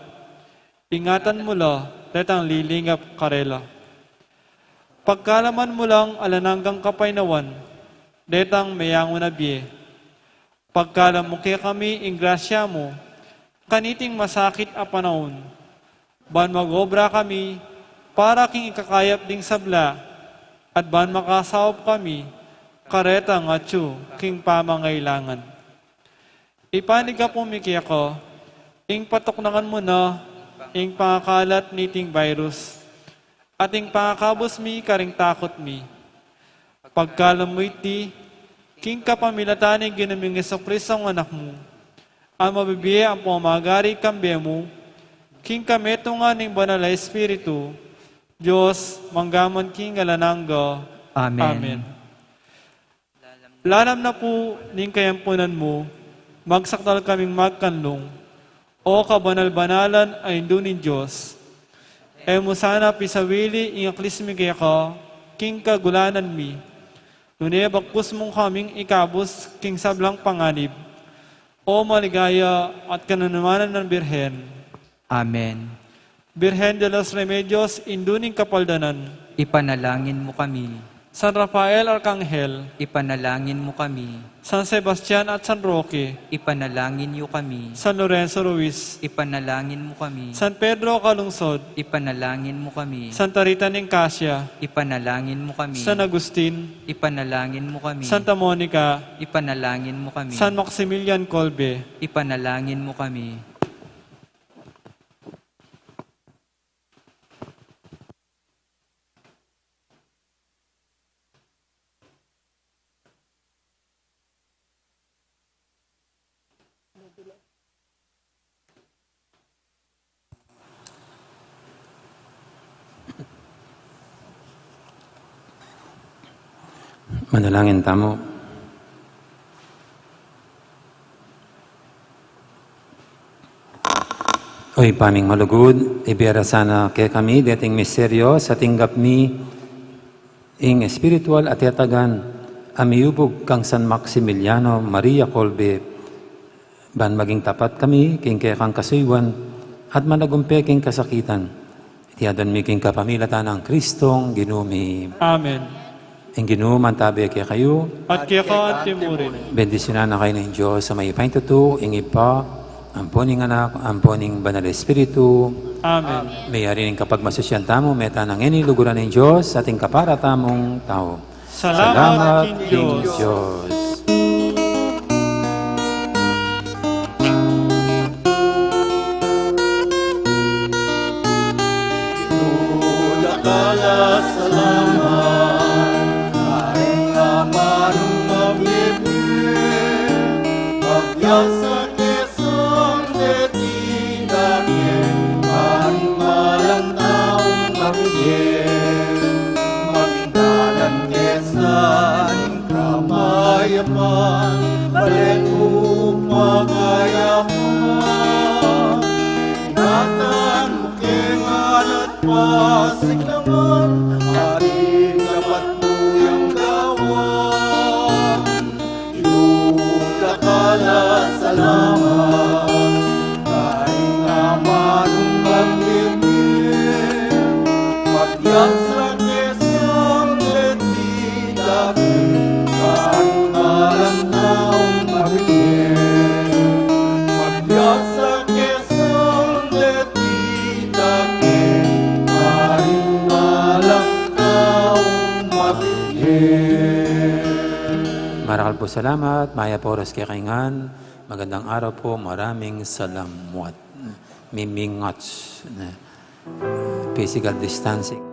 ingatan mu la, retang lilingap karela. Pagkalaman mu lang alang anggang kapaynawan, retang meyangu na bie. Pagkalam mu kekami ing grasya mu, kaniting masakit a panaun, ban mag-obra kami para king ikakayap ding sabla, at ban makasaup kami karetang atyu king pamangailangan. Ipanyawad mi keka, ing patuknangan mu na ing pangakalat niting virus, at ing pangakabus mi karing takut mi. Pagkalam mu iti, king kapamilatan ning Ginu ming Jesucristo a Anak mu, a mabibie ampong magari kambe mu, king kametungan ning Banal a Espiritu, Dios, mangga man king alang angga. Amen. Amen. Lalam na pu ning kayampunan mu, magsakdal kaming magkanlung, O kabanal-banalan a Indu ning Dios. E mu sana pisawili ing aklis mi keka king kagulanan mi, nune bagkus mu kaming ikabus king sablang panganib, O maligaya at kananumanu nang Birhen. Amen. Birhen de los Remedios, Indu ning Kapaldanan. Ipanalangin mu kami. San Rafael Arkanghel. Ipanalangin mu kami. San Sebastian at San Roque. Ipanalangin yu kami. San Lorenzo Ruiz. Ipanalangin mu kami. San Pedro Calungsod. Ipanalangin mu kami. Santa Rita ning Casia. Ipanalangin mu kami. San Agustin. Ipanalangin mu kami. Santa Monica. Ipanalangin mu kami. San Maximilian Kolbe. Ipanalangin mu kami. Manalangin tamu. O Ibpa ming malugud, ibie ra sana kekami deting misteryo sa tinggap mi ing espiritual a tetagan a miyubug kang San Maximiliano Maria Kolbe, ban maging tapat kami king kekang kasuyuan at managumpe king kasakitan. Iti adwan mi king kapamilatan nang Kristong Ginu mi. Amen. Ing Ginu mantabe kekayu. At keka anti mu rin. Bendisyunan na kayu ning Dios a mayupaya king tutu, ing Ibpa, ampo ning Anak, ampo ning Banal Espiritu. Amen. Meyari ning kapagmasusyan tamu, mete na ngeni luguran ning Dios, ating kapara tamung tau. Salamat king Dios. Dakal a salamat, karing amanung mabibie, pagyasa ke sang deti dake, karing balang taung mabibie, maging dalan ke sang kamayapan, bale ku pagayapan. Ingatan mu ke ngan at pasiklangan, ating dapat mu yang gawan. Dakal a salamat, karing amanung mabibie, pagyasa ke sang deti dake, karing balang taung mabibie, pagyasa ke sang deti dake, karing balang taung mabibie. Marakal pu, salamat. Mayap a oras kekayu ngan. Magandang araw po. Maraming salamat. Mimingat. Physical distancing.